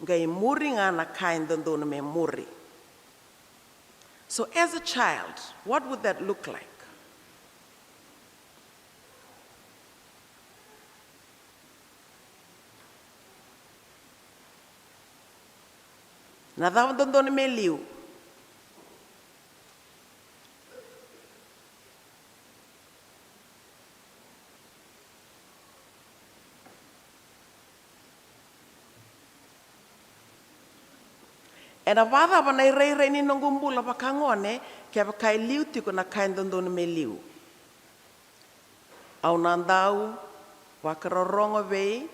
qai muri ga na ka e dodonu me muri. So as a child, what would that look like? Na cava dodonu me liu? Ena vakacava na irairai ni noqu bula vakagone kevaka e liu tiko na ka e dodonu me liu? Au na dau vakarorogo vei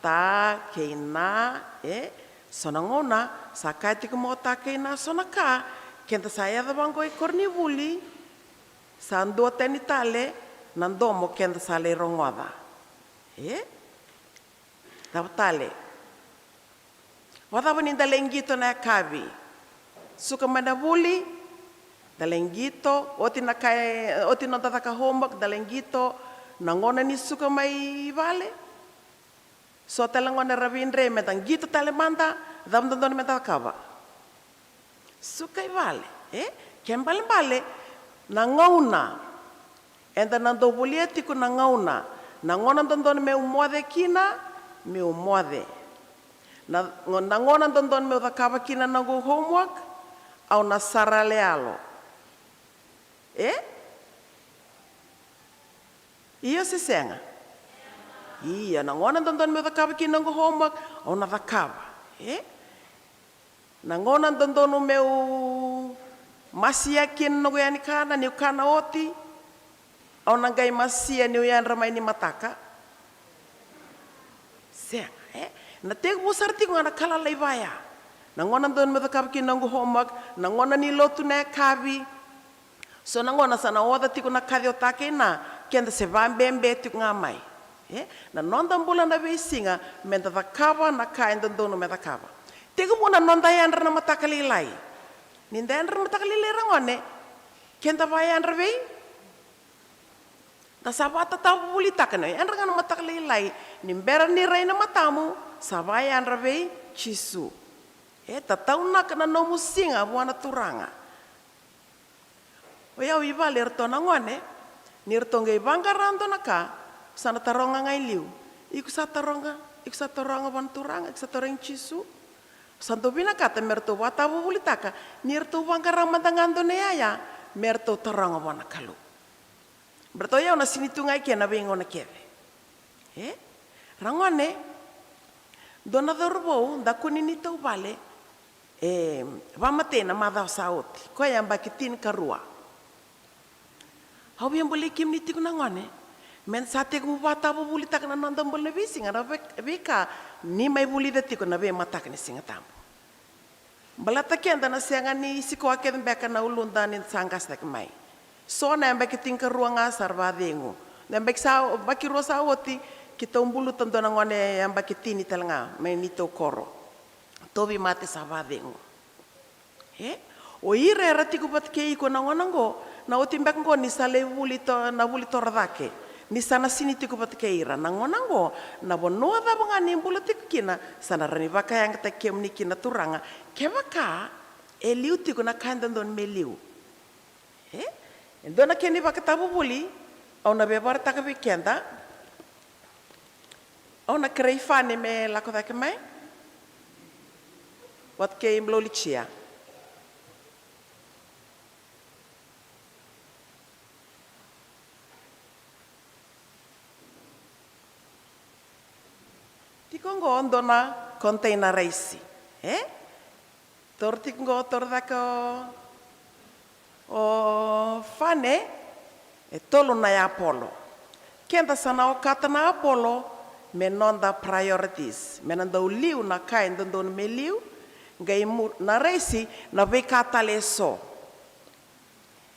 ta kei na, e, so na gauna sa kaya tiko mai o ta kei na so na ka, keda sa yaco vaqo i koronivuli, sa duatani tale na domo keda sa lai rogoca. E? Cava tale? Vakacava ni da lai qito na yakavi? Suka mai na vuli, da lai qito, oti na kai, oti noda caka homework, da lai qito, na gauna ni suka mai vale. So tale na gauna era veidre, me da qito tale mada, cava dodonu me da cakava? Suka i vale, e? Kena ibalebale, na gauna. Eda na dau volia tiko na gauna. Na gauna dodonu meu moce kina, meu moce. Na, na gauna dodonu meu cakava kina na noqu homework, au na sara yaloyalo. E? Io se sega? Io, na gauna dodonu meu cakava kina noqu homework, au na cakava. E? Na gauna dodonu meu masia kina noqu yani kana, niu kana oti, au na qai masia niu yadra mai ni mataka? Sega, e? Na tekivu sara tiko ga na ka lalai vaya. Na gauna dodonu meu cakava kina noqu homework, na gauna ni lotu na yakavi. So na gauna sa na oca tiko na kaci o ta kei na, keda se vabebe tiko ga mai. E? Na noda bula na veisiga, me da cakava na ka e dodonu me cakava. Tekivu na noda yadra na mataka lailai. Ni da yadra na mataka lailai ragone, keda vayadra vei? Da sa vatatavuvulitaka ni yadra ga na mataka lailai, ni bera ni rai na matamu, sa vayadra vei Jisu. E tataunaka na nomu siga vua na Turaga. O yau i vale, eratou na gone, ni ratou qai vaqara dua na ka, sa na taroga ga i liu. Iko sa taroga, iko sa taroga vua na Turaga, iko sa tarogi Jisu. Sa dau vinakata me ratou vakatavuvulitaka ni ratou vaqara mada ga dua na iyaya me ratou taroga vua na Kalou. Ratou, iyau na sini tu ga i ke na veigauna kece. E? Ra gone, dua na cauravou, da kune ni tauvale, e, vamatei na macawa sa oti. Koya yabaki tinikarua. Au via bolei kemuni tiko na gone, me da sa tekivu vakatavuvulitaka na noda bula na veisiga, na ve-, veika ni mai vulica tiko na veimataka ni Siga Tabu. Baleta keda na sega ni sikoa kece beka na uluda ni da sa qasitaki mai. So na yabaki tinikarua ga sa ra vakacegu. Na yabaki sa, yabaki rua sa oti, keitou buluta dua na gone yabaki tini tale ga mai neitou koro. Tauvimate sa vakacegu. E? O ira era tiko vata kei iko na gauna oqo, na oti beka oqo ni sa lai vuli to-, na vuli torocake. Ni sa na sini tiko vata kei ira na gauna oqo, na vanua cava ga ni bula tiko kina, sa na rawa ni vakayagataki kemuni kina na Turaga, kevaka e liu tiko na ka e dodonu me liu. E? E dua na kena ivakatavuvuli au na via vakaraitaka vei keda. Au na kerei Fane me lako cake mai vata kei Blolicia. Tiko oqo dua na container raisi, e? Taura tiko oqo, taura cake o, o Fane, e tolu na iapolo. Keda sa na okata na apolo me noda priorities, me na dau liu na ka e dodonu me liu, qai mu-, na raisi na veika tale eso.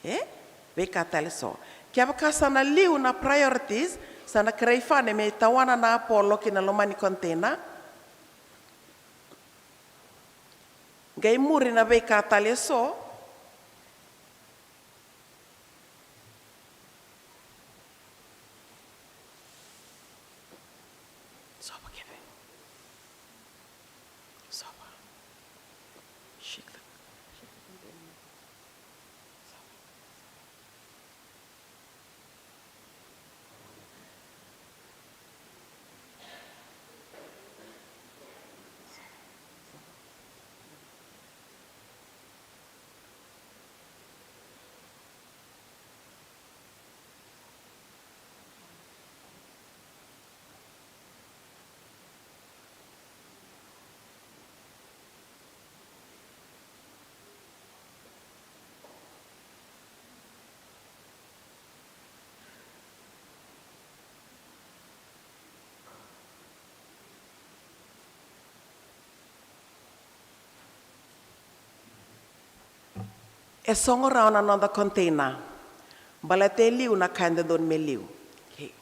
E? Veika tale eso. Kevaka sa na liu na priorities, sa na kerei Fane me tawana na apolo ki na loma ni container. Qai muri na veika tale eso. Sova kece. Sova. Shake the, shake the container. Sova. E sogo rawa na noda container. Baleta e liu na ka e dodonu me liu. Okay.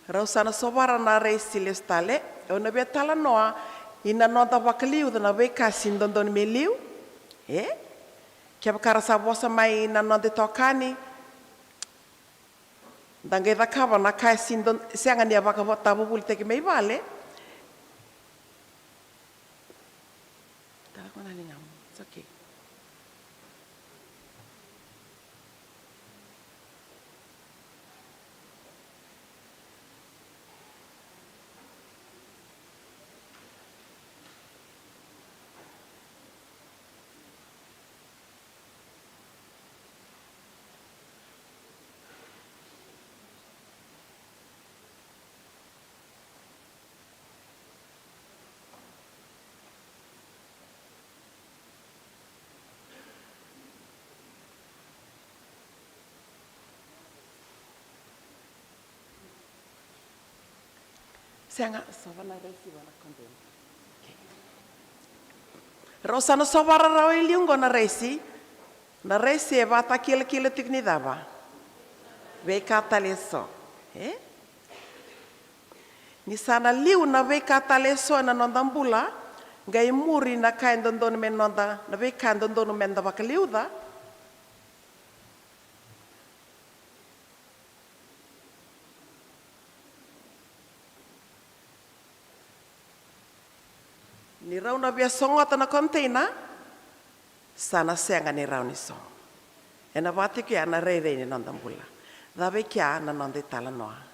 Rau sa na sovara na raisi lesu tale. Au na via talanoa ina noda vakaliuca na veika e sini dodonu me liu. E? Kevaka ra sa vosa mai na noda itokani, da qai cakava na ka e sini don-, sega ni a vakatavuvulitaki mai vale. Tara ko na ligamu. It's okay. Sega, sova na raisi vua na container. Okay. Rau sa na sovara rawa e liu qo na raisi. Na raisi e vakatakilakila tiko ni cava? Veika tale eso. E? Ni sa na liu na veika tale eso ena noda bula, qai muri na ka e dodonu me noda, na veika e dodonu me da vakaliuca. Rau na via sogota na container, sa na sega ni rawa ni sogo. Ena vaka tiko ya na rairai ni noda bula. Cava e kea na noda italanoa?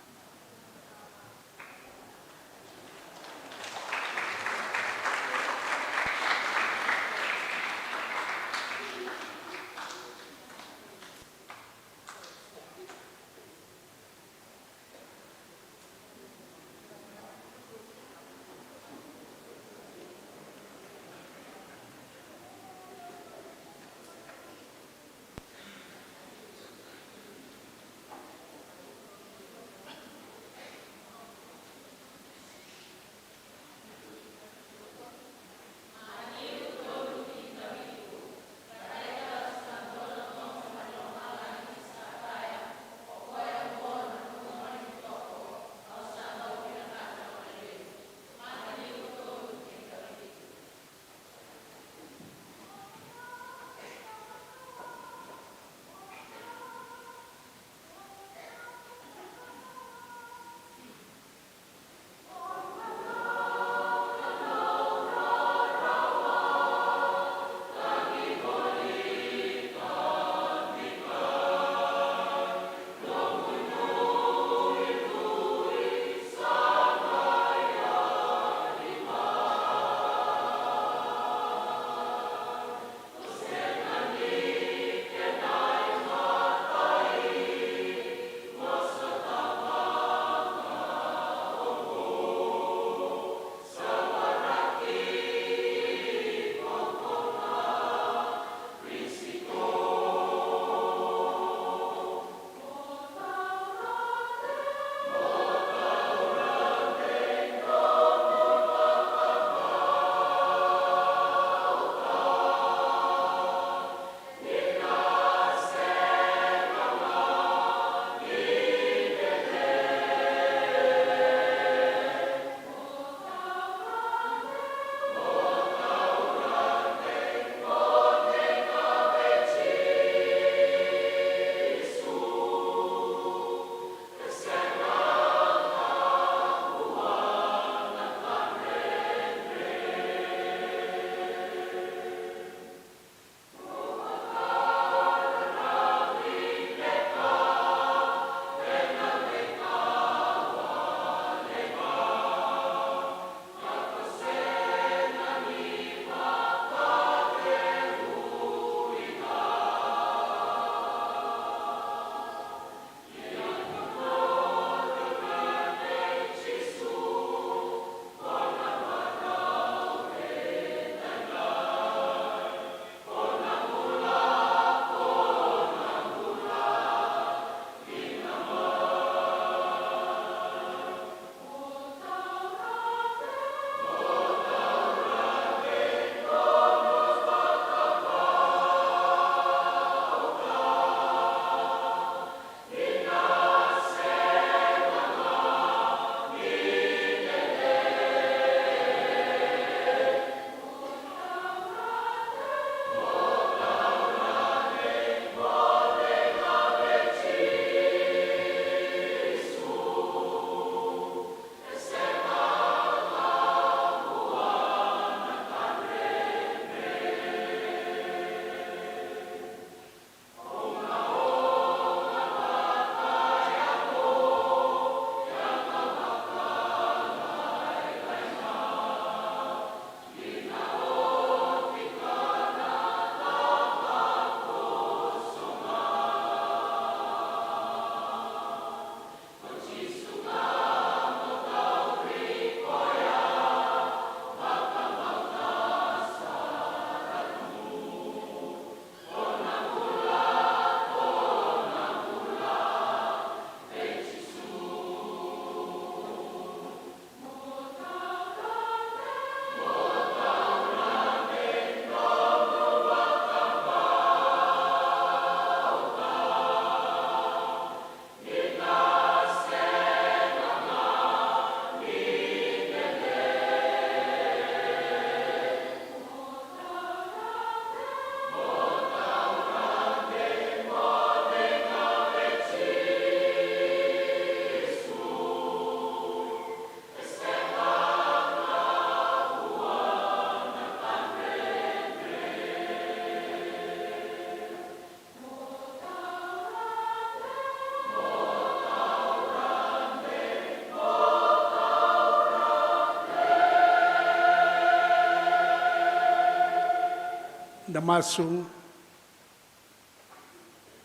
Da masu.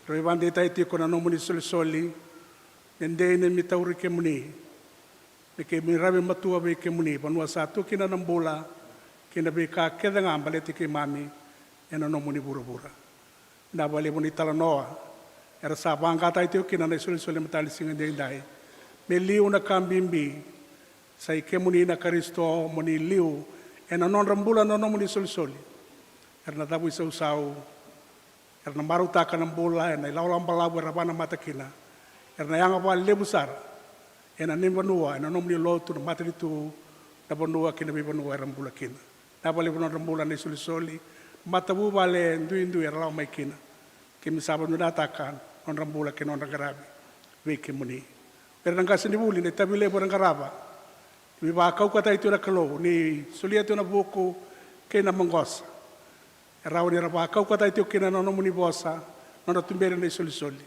Rau vakadeitaka tiko na nomuni solisoli, me dei na neimami tauri kemuni, me keimami ravi matua vei kemuni, vanua sa tu kina na bula kei na veika kece ga baleti keimami ena nomuni vuravura. Vinaka vakalevu na italanoa era sa vaqataki tiko kina na isolisoli ena mataka ni siga edaidai. Me liu na ka bibi, sa i kemuni na Karisito, mo ni liu ena nodra bula na nomuni solisoli. Era na cavuisausau, era na marautaka na bula ena ilawalawa balavu era vakanamata kina. Era na yaga vakalevu sara ena neimami vanua, ena nomuni lotu, na matanitu, na vanua kei na veivanua era bula kina. Vinaka vakalevu na nodra bula na isolisoli, matavuvale duidui era lako mai kina. Keimami sa vakavinavinakataka na nodra bula kei na nodra qaravi vei kemuni. Era na qasenivuli, na itavi levu era qarava. Ni vakaukauwataki tiko na Kalou, ni solia tiko na vuku kei na maqosa. E rawa ni ra vakaukauwataki tiko kina na nomuni vosa, nodra tuberi na isolisoli.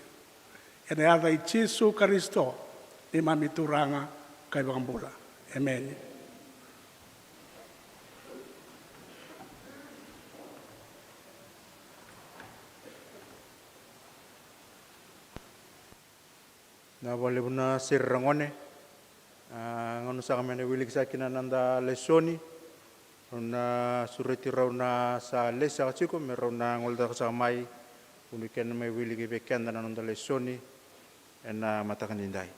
Ena yaca i Jisu Karisito, neimami Turaga ka iVakabula. Emeni. Vinaka vakalevu na sere ragone. A, gauna saka me na wiliki saka kina na noda lesoni. Rau na sureti rau na sa lesi saka tiko me rau na gole cake saka mai. Vuni kena mai wiliki vei keda na noda lesoni ena mataka ni dai.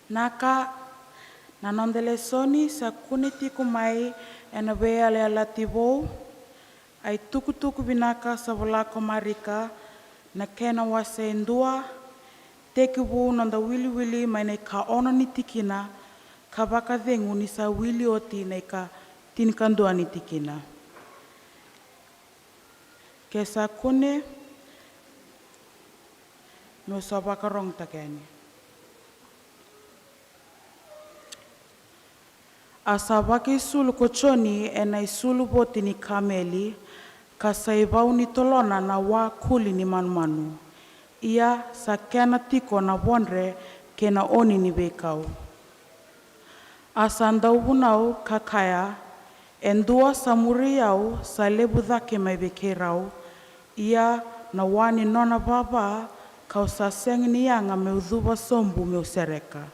Vinaka, na noda lesoni sa kune tiko mai ena Veiyalayalati Vou. A itukutuku vinaka sa vola ko Marika, na kena wase e dua, tekivu noda wiliwili mai na ika ono ni tikina, ka vakacegu ni sa wili oti na ika tinikadua ni tikina. Ke sa kune, meu sa vakarogotaka yani. A sa vakaisulu ko Joni ena isulu voti ni kameli, ka sa ivau ni tolona na wa kuli ni manumanu. Ia sa kena tiko na vodre kei na oni ni veikau. A sa dauvunau ka kaya, e dua sa muri au sa levu cake mai vei keirau, ia na wa ni nona vava kau sa sega ni yaga meu cuva sobu meu sereka.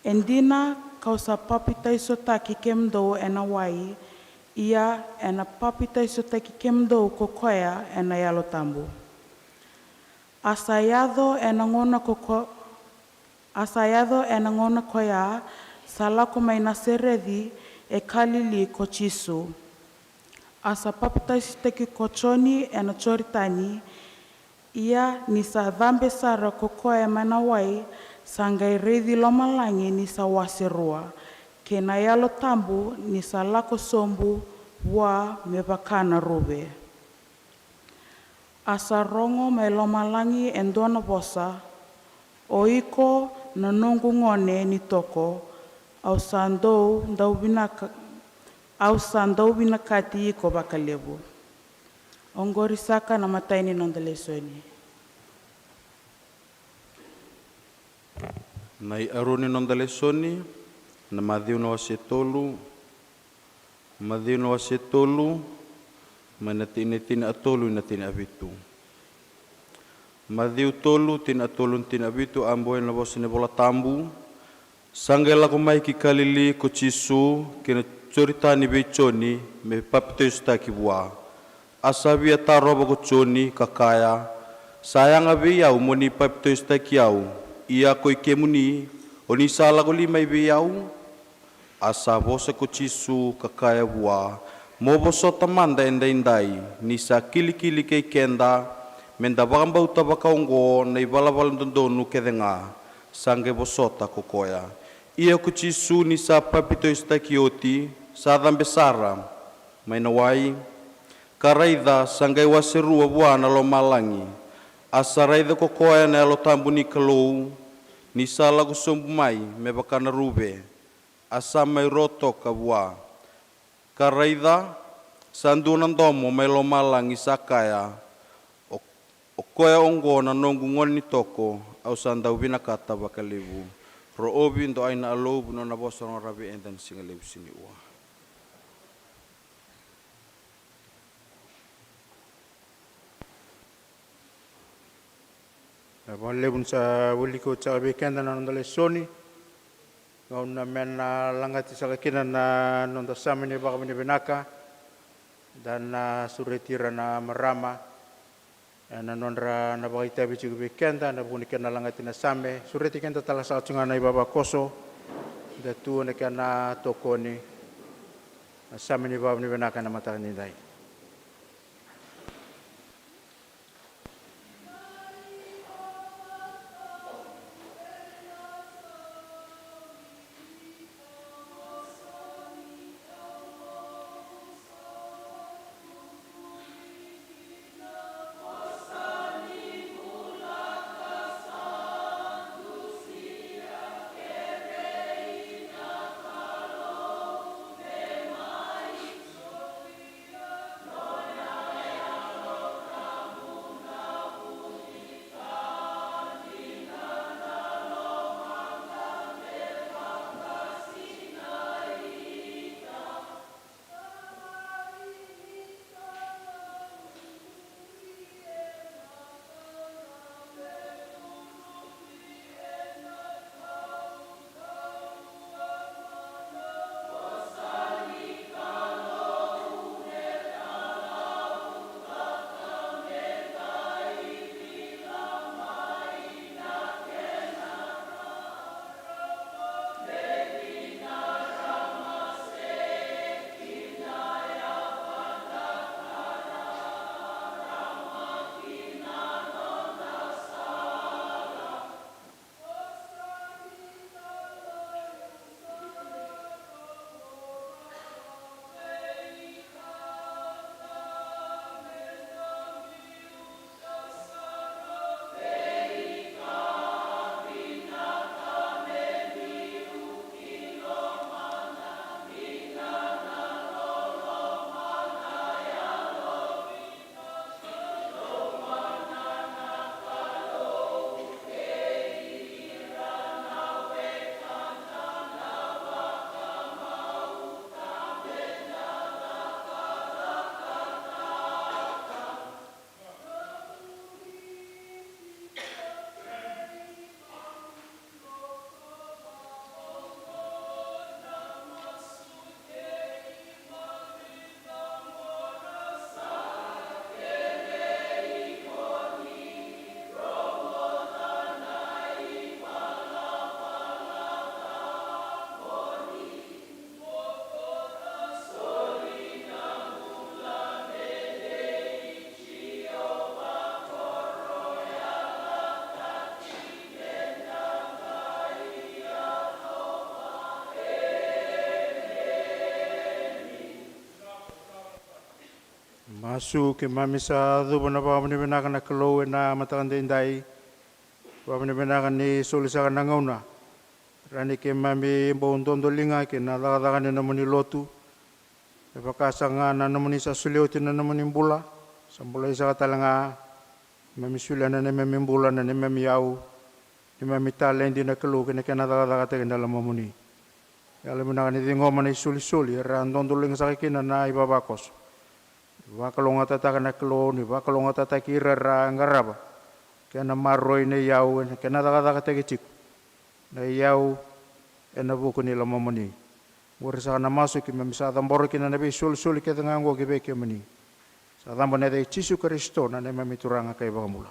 E dina kau sa papitaisotaki kemudou ena wai, ia ena papitaisotaki kemudou ko koya ena Yalo Tabu. A sa yaco ena gauna ko ko-, a sa yaco ena gauna koya sa lako mai Nasareci e Kalili ko Jisu. A sa papitaisotaki ko Joni ena Joritani, ia ni sa cabe sara ko koya mai na wai, sa qai raici lomalagi ni sa wase rua, kei na Yalo Tabu ni sa lako sobu vua me vaka na ruve. A sa rogo mai lomalagi e dua na vosa, o iko na noqu gone ni toko, au sa dau, dau vinaka, au sa dau vinakati iko vakalevu. Oqori saka na imatai ni noda lesoni. Na ikarua ni noda lesoni, na Maciu na wase tolu, Maciu na wase tolu, mai na tikina e tinikatolu ina tinikavitu. Maciu tolu, tinikatolu ina tinikavitu, a bau na vosa ni Vola Tabu. Sa qai lako mai ki Kalili ko Jisu, ki na Joritani vei Joni, me papitaisotaki vua. A sa via tarova ko Joni, ka kaya, sa yaga vei au mo ni papitaisotaki au, ia ko i kemuni, o ni sa lako li mai vei au? A sa vosa ko Jisu, ka kaya vua, mo vosota mada edaidai, ni sa kilikili kei keda, me da vakabauta vakaoqo na ivalavala dodonu kece ga. Sa qai vosota ko koya. Ia ko Jisu ni sa papitaisotaki oti, sa cabe sara mai na wai. Ka raica, sa qai wase rua vua na lomalagi. A sa raica ko koya na Yalo Tabu ni Kalou, ni sa lako sobu mai me vaka na ruve, a sa mai ro toka vua. Ka raica, Sa dua na domo mai lomalagi sa kaya, o, o koya oqo na noqu gone ni toko, au sa dau vinakata vakalevu. Roʻovi, doai na Alou, vanua na vosa rogoravi eda na siga levu sini ua. E vakalevu ni sa wiliki oti saka vei keda na noda lesoni. Gauna me na lagati saka kina na noda same ni vakavinavinaka. Da na sureti ira na marama ena nodra na vakaitavi tiko vei keda ena vuku ni kena lagati na same. Sureti keda tale saka tiko ga na ivavakoso. Da tu ena kena tokoni na same ni vakavinavinaka ena mataka ni dai. Masu. Keimami sa cuva na vakavinavinaka na Kalou ena mataka daidai. Vakavinavinaka ni soli saka na gauna. Rawa ni keimami bau dodoliga kei na cakacaka ni nomuni lotu. Me vaka saka ga na nomuni sa solia oti na nomuni bula, sa bolai saka tale ga. Keimami solia na neimami bula, na neimami yau, neimami taledi na Kalou, kei na kena cakacakataki na lomamuni. Yalovinaka ni ciqoma na isolisoli era dodoliga saka kina na ivavakoso. Ni vakalougatataka na Kalou, ni vakalougatataki ira era qarava kei na maroroi na iyau ena kena cakacakataki tiko na iyau ena vuku ni lomamuni. Oqori saka na masu keimami sa cabora kina na veisolisoli kece ga oqo ki vei kemuni. Sa cabo ena yaca i Jisu Karisito na neimami Turaga ka iVakabula.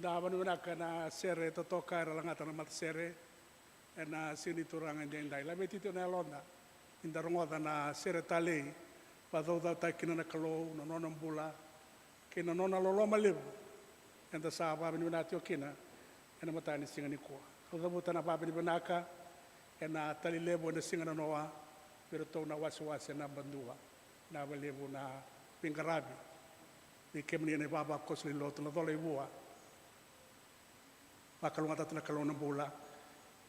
Da vavinavinaka na sere totoka era lagata na matasere ena siga ni Turaga edaidai. Laveti tiko na yaloda ni da rogoca na sere talei vakacaucautaki kina na Kalou, na nona bula kei na nona loloma levu eda sa vavinavinaka tiko kina ena mataka ni siga nikua. Au cavuta na vavinavinaka ena tali levu ena siga nanoa vei iratou na wasewase na badua. Na valevu na veiqaravi vei kemuni na ivavakoso lewe ni lotu, na cola ivua. Vakalougatataka na Kalou na bula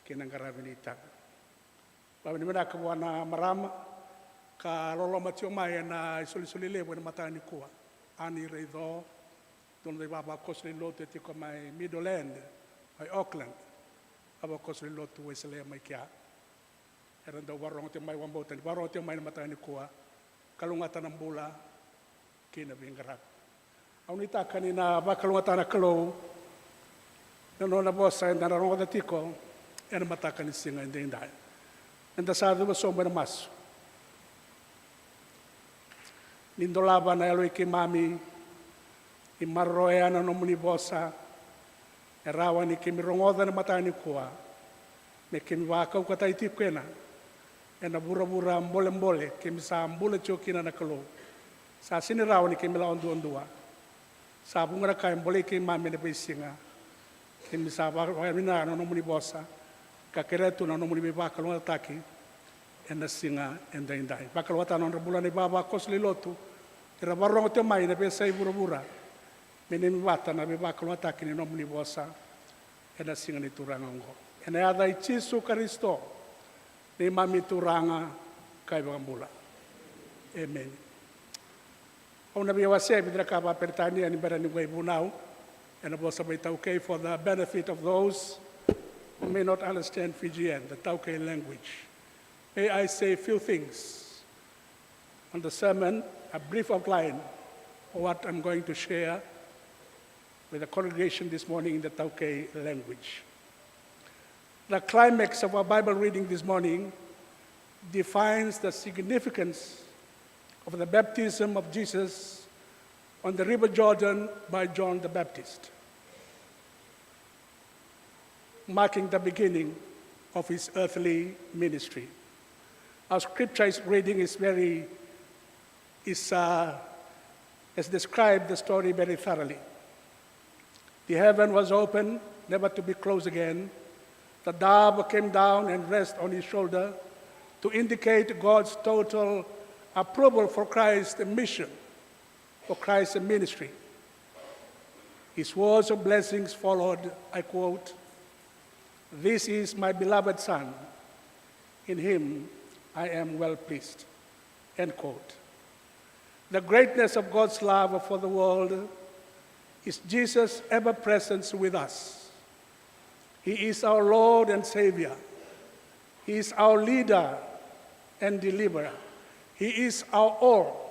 kei na qaravi ni itavi. Vavinavinaka vua na marama ka loloma tiko mai ena isolisoli levu ena mataka nikua. Ani Raico, dua na ivavakoso lewe ni lotu e tiko mai Middleland, mai Auckland, vavakoso lewe ni lotu Wesele mai kea. Era dau vakarorogo tiko mai, vakabauta ni vakarorogo tiko mai na mataka nikua. Kalougata na bula kei na veiqaravi. Au nuitaka ni na vakalougatataka na Kalou na nona vosa eda na rogoca tiko ena mataka ni siga edaidai. Eda sa cuva sobu ena masu. Ni dolava na yaloi keimami, ni maroroya na nomuni vosa e rawa ni keimami rogoca ena mataka nikua, me keimami vakaukauwataki tiko kina ena vuravura bolebole keimami sa bula tiko kina na Kalou. Sa sega ni rawa ni keimami lako duadua. Sa vuqa na ka e bolei keimami ena veisiga. Keimami sa vakavinaka na nomuni vosa ka kerea tu na nomuni veivakalougatataki ena siga edaidai. Vakalougatataka na nodra bula na ivavakoso lewe ni lotu era vakarorogo tiko mai na veiyasai vuravura, me neimami vata na veivakalougatataki ni nomuni vosa ena siga ni Turaga oqo. Ena yaca i Jisu Karisito, neimami Turaga ka iVakabula. Emeni. Au na via wasea e vica na ka vakaperitania ni bera niu qai vunau ena vosa vakaiTaukei for the benefit of those who may not understand Fijian, the Taukei language. May I say a few things on the sermon, a brief outline of what I'm going to share with the congregation this morning in the Taukei language. The climax of our Bible reading this morning defines the significance of the baptism of Jesus on the River Jordan by John the Baptist, marking the beginning of his earthly ministry. Our scripture is reading is very, is, uh, has described the story very thoroughly. The heaven was open, never to be closed again. The dove came down and rest on his shoulder to indicate God's total approval for Christ's mission, for Christ's ministry. His words of blessings followed, I quote, "This is my beloved Son, in him I am well pleased." End quote. The greatness of God's love for the world is Jesus' ever presence with us. He is our Lord and Savior. He is our leader and deliverer. He is our all.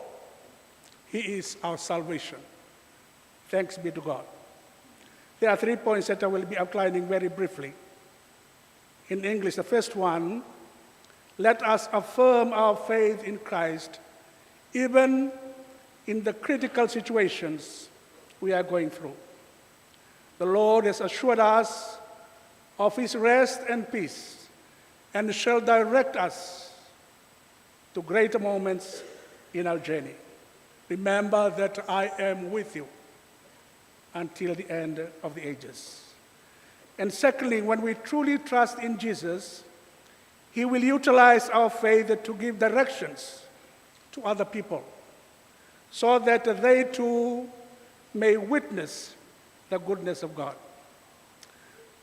He is our salvation. Thanks be to God. There are three points that I will be outlining very briefly. In English, the first one, let us affirm our faith in Christ even in the critical situations we are going through. The Lord has assured us of his rest and peace and shall direct us to greater moments in our journey. Remember that I am with you until the end of the ages. And secondly, when we truly trust in Jesus, he will utilize our faith to give directions to other people so that they too may witness the goodness of God.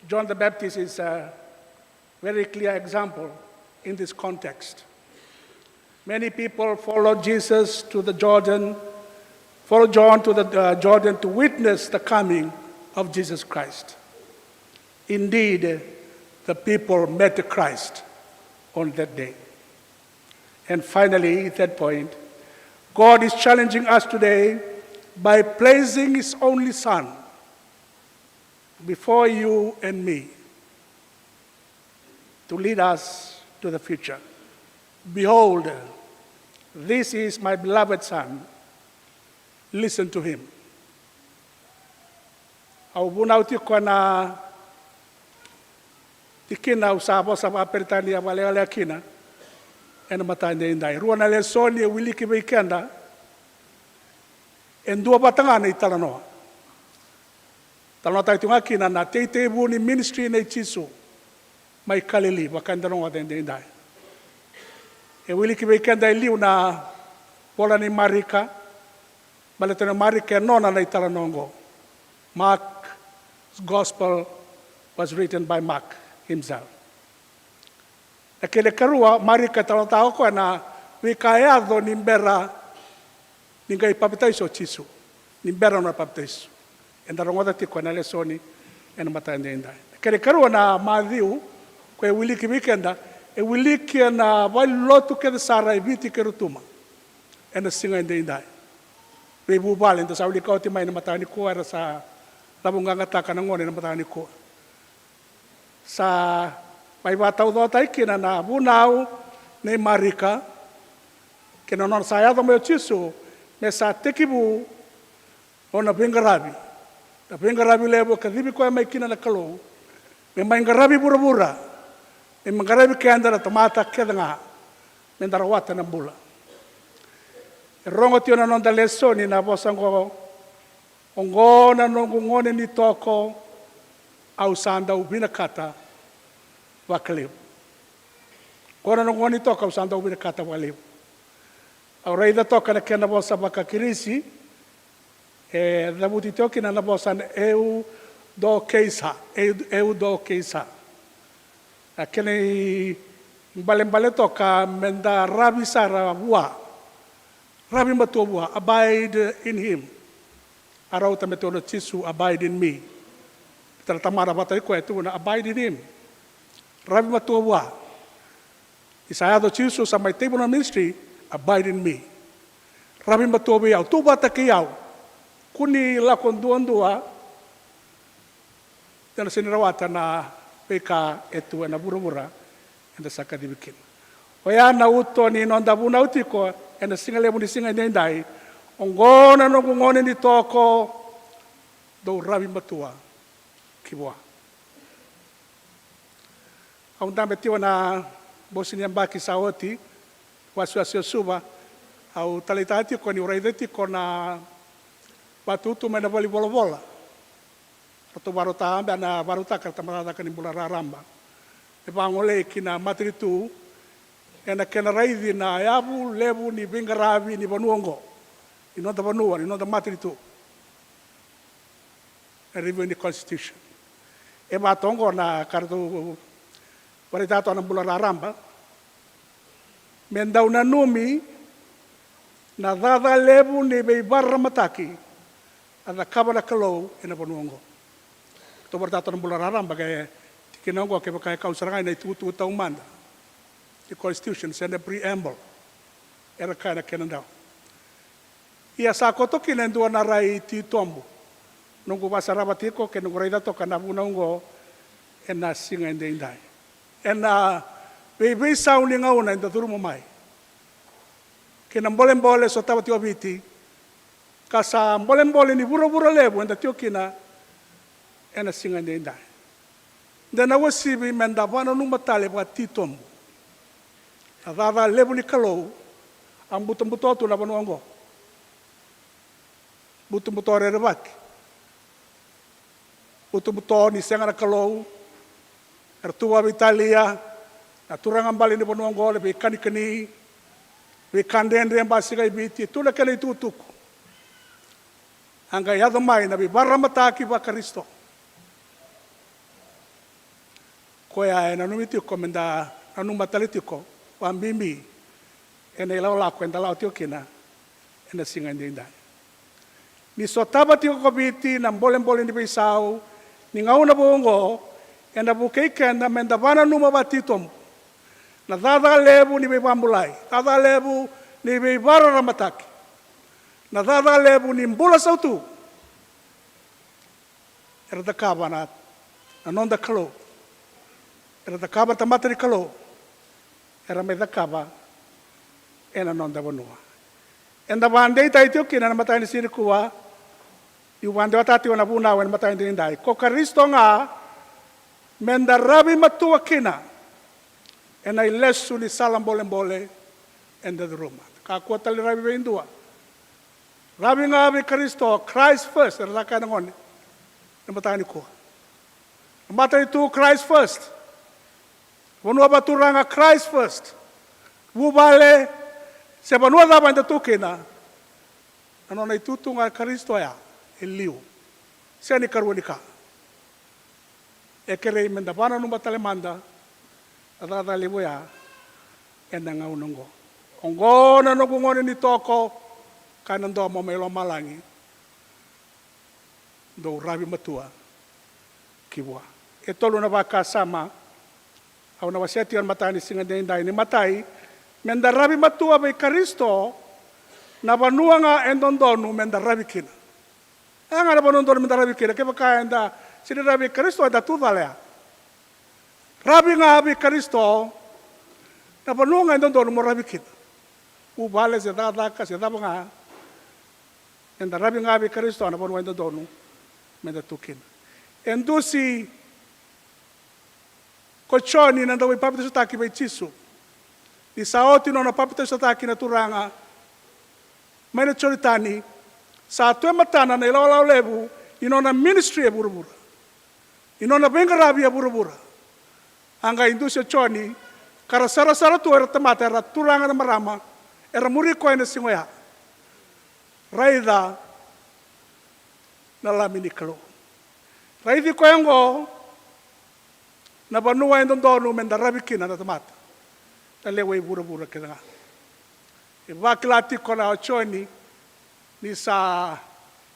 John the Baptist is a very clear example in this context. Many people followed Jesus to the Jordan, followed John to the, uh, Jordan to witness the coming of Jesus Christ. Indeed, the people met Christ on that day. And finally, third point, God is challenging us today by placing his only Son before you and me to lead us to the future. "Behold, this is my beloved Son. Listen to him." Au vunau tiko ena tikina au sa vosa vakaperitania vakalekaleka kina ena mataka edaidai. Rua na lesoni e wiliki vei keda, e dua vata ga na italanoa. Talanoataki tiko ga kina na teitei vu ni ministry nei Jisu mai Kalili, vaka eda rogoca edaidai. E wiliki vei keda e liu na vola nei Marika, baleta na Marika e nona na italanoa oqo. Mark's gospel was written by Mark himself. Na kena ikarua, Marika e talanoataka o koya na veika e yaco ni bera ni qai papitaiso o Jisu, ni bera nona papitaiso. Eda rogoca tiko ena lesoni ena mataka edaidai. Na kena ikarua na Maciu, koya e wiliki vei keda, e wiliki ena valenilotu kece sara e Viti kei Rotuma ena siga edaidai. Veivuvale eda sa wilika oti mai na mataka nikua, era sa cavuqaqataka na gone ena mataka nikua. Sa mai vakataucokotaki kina na vunau nei Marika kei na nona sa yaco mai o Jisu me sa tekivu nona veiqaravi. Na veiqaravi levu e kacivi koya mai kina na Kalou, me mai qaravi vuravura, me mai qaravi keda na tamata kece ga, me da rawata na bula. E rogo tiko na noda lesoni na vosa oqo: Oqo na noqu gone ni toko, au sa dau vinakata vakalevu. Oqo na noqu gone ni toko, au sa dau vinakata vakalevu. Au raica toka na kena vosa vakaKirisi, e cavuti toka kina na vosa na eudokeisa, eu, eudokeisa. Na kena ibalebale toka me da ravi sara vua. Ravi matua vua, abide in him. A rauta me tukuna o Jisu, abide in me. Baleta na Tamana vata kei koya e tukuna, abide in him. Ravi matua vua. Ni sa yaco o Jisu, sa mai tekivu na ministry, abide in me. Ravi matua vei au, tu vata kei au. Kua ni lako duadua, eda na sega ni rawata na veika e tu ena vuravura eda sa kacivi kina. Oya na uto ni noda vunau tiko ena siga levu ni siga edaidai: Oqo na noqu gone ni toko, dou ravi matua ki vua. Au dabe tiko ena bose ni yabaki sa oti, wasiwasi o Suva, au taleitaka tiko niu raica tiko na vakatutu mai na valenivolavola. Ratou vakarautaka, bera na vakarautaka na tabacakacaka ni bula raraba, me vagolei ki na matanitu ena kena raici na yavu levu ni veiqaravi ni vanua oqo, ni noda vanua, ni noda matanitu. Na review ni constitution. E vaka toka oqo na ka ratou vakaraitaka toka na bula raraba, me dau nanumi na cakacaka levu ni veivakararamataki a cakava na Kalou ena vanua oqo. Ratou vakaraitaka toka na bula raraba, ke tikina oqo kevaka e kau sara ga ena itukutuku taumada ni constitution se na preamble, era kaya na kena dau. Ia sa koto kina e dua na rai titobu noqu vakasarava tiko kei noqu raica toka na vunau oqo ena siga edaidai, ena veiveisau ni gauna eda curuma mai, kei na bolebole e sotava tiko o Viti, ka sa bolebole ni vuravura levu eda tiko kina ena siga edaidai. De na uasivi me da vakananuma tale vakatitobu na cakacaka levu ni Kalou a butobuto tu na vanua oqo. Butobuto rerevaki, butobuto ni sega na Kalou. Era tu vakaveitalia na turaga bale ni vanua oqo, na veikanikani, veika dredre basika e Viti, tu na kena itukutuku. A qai yaco mai na veivakararamataki vaKarisito, koya e nanumi tiko me da nanuma tale tiko vakabibi ena ilakolako eda lako tiko kina ena siga edaidai. Ni sotava tiko ko Viti na bolebole ni veisau ni gauna vou oqo, ena vukei keda me da vakananuma vakatitobu na cakacaka levu ni veivakabulai, cakacaka levu ni veivakararamataki, na cakacaka levu ni bula sautu era cakava na, na noda Kalou, era cakava na tamata ni Kalou, era mai cakava ena noda vanua. Eda vakadeitaki tiko kina na mataka ni siga nikua Niu vakadewataka tiko na vunau ena mataka edaidai, ko Karisito ga me da ravi matua kina ena ilesu ni sala bolebole eda curuma. Kakua tale ni ravi vei dua. Ravi ga vei Karisito, Christ first, era caka na gone ena mataka nikua. Na matanitu, Christ first. Vanua vakaturaga, Christ first. Vuvale se vanua cava eda tu kina, na nona itutu ga Karisito ya e liu. Sega ni karua ni ka. E kerei me da vakananuma tale mada na cakacaka levu oya ena gauna oqo. Oqo na noqu gone ni toko, kaya na domo mai lomalagi, dou ravi matua ki vua. E tolu na vakasama au na wasea tiko ena mataka ni siga edaidai. Ni matai, me da ravi matua vei Karisito, na vanua ga e dodonu me da ravi kina. E ga na vanua dodonu me da ravi kina, kevaka eda sega ni ravi Karisito, eda tu cala ya. Ravi ga vei Karisito na vanua ga e dodonu mo ravi kina. Vuvale se cakacaka se cava ga, eda ravi ga vei Karisito na vanua e dodonu me da tu kina. E dusi ko Joni na dauveipapitaisotaki vei Jisu. Ni sa oti nona papitaisotaki na Turaga mai na Joritani, sa tu e matana na ilawalawa levu ni nona ministry e vuravura, ni nona veiqaravi e vuravura. A qai dusi o Joni, ka ra sarasara tu era tamata, era turaga na marama era muri koya ena siga oya. Raica na Lami ni Kalou. Raici koya oqo na vanua e dodonu me da ravi kina na tamata, na lewe i vuravura kece ga. E vakila tiko na o Joni ni sa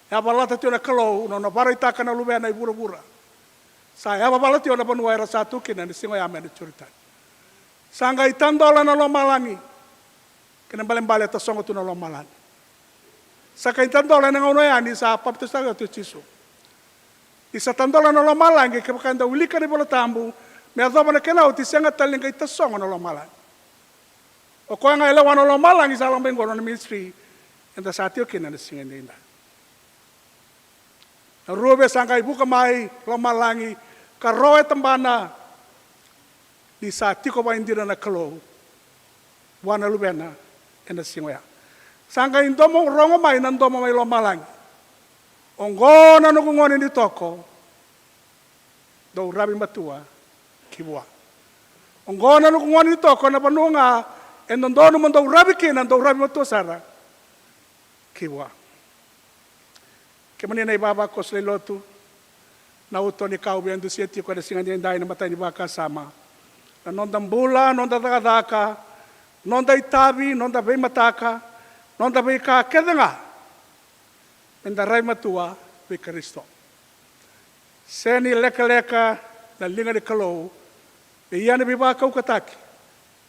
yavalata tiko na Kalou, na nona vakaraitaka na Luvena i vuravura. Sa yavavala tiko na vanua era sa tu kina ena siga oya mai na Joritani. Sa qai tadola na lomalagi. Kena ibalebale e tasogo tu na lomalagi. Sa qai tadola ena gauna oya ni sa papitaisotaki oti o Jisu. Ni sa tadola na lomalagi, kevaka eda wilika na iVola Tabu, me yacova na kena oti, sega tale ni qai tasogo na lomalagi. O koya ga e lewa na lomalagi sa lako mai qo na nona ministry eda sa tiko kina ena siga edaidai. Na ruve sa qai vuka mai lomalagi ka ro e tabana ni sa tiko vakaidina na Kalou vua na Luvena ena siga oya. Sa qai domo rogo mai na domo mai lomalagi. Oqo na noqu gone ni toko, dou ravi matua ki vua. Oqo na noqu gone ni toko, na vanua ga e dodonu mo dou ravi kina, dou ravi matua sara ki vua. Kemuni na ivavakoso lewe ni lotu, na uto ni ka au via dusia tiko ena siga edaidai na imatai ni vakasama. Na noda bula, noda cakacaka, noda itavi, noda veimataka, noda veika kece ga, me da rai matua vei Karisito. Sega ni lekaleka na liga ni Kalou me ia na veivakaukauwataki,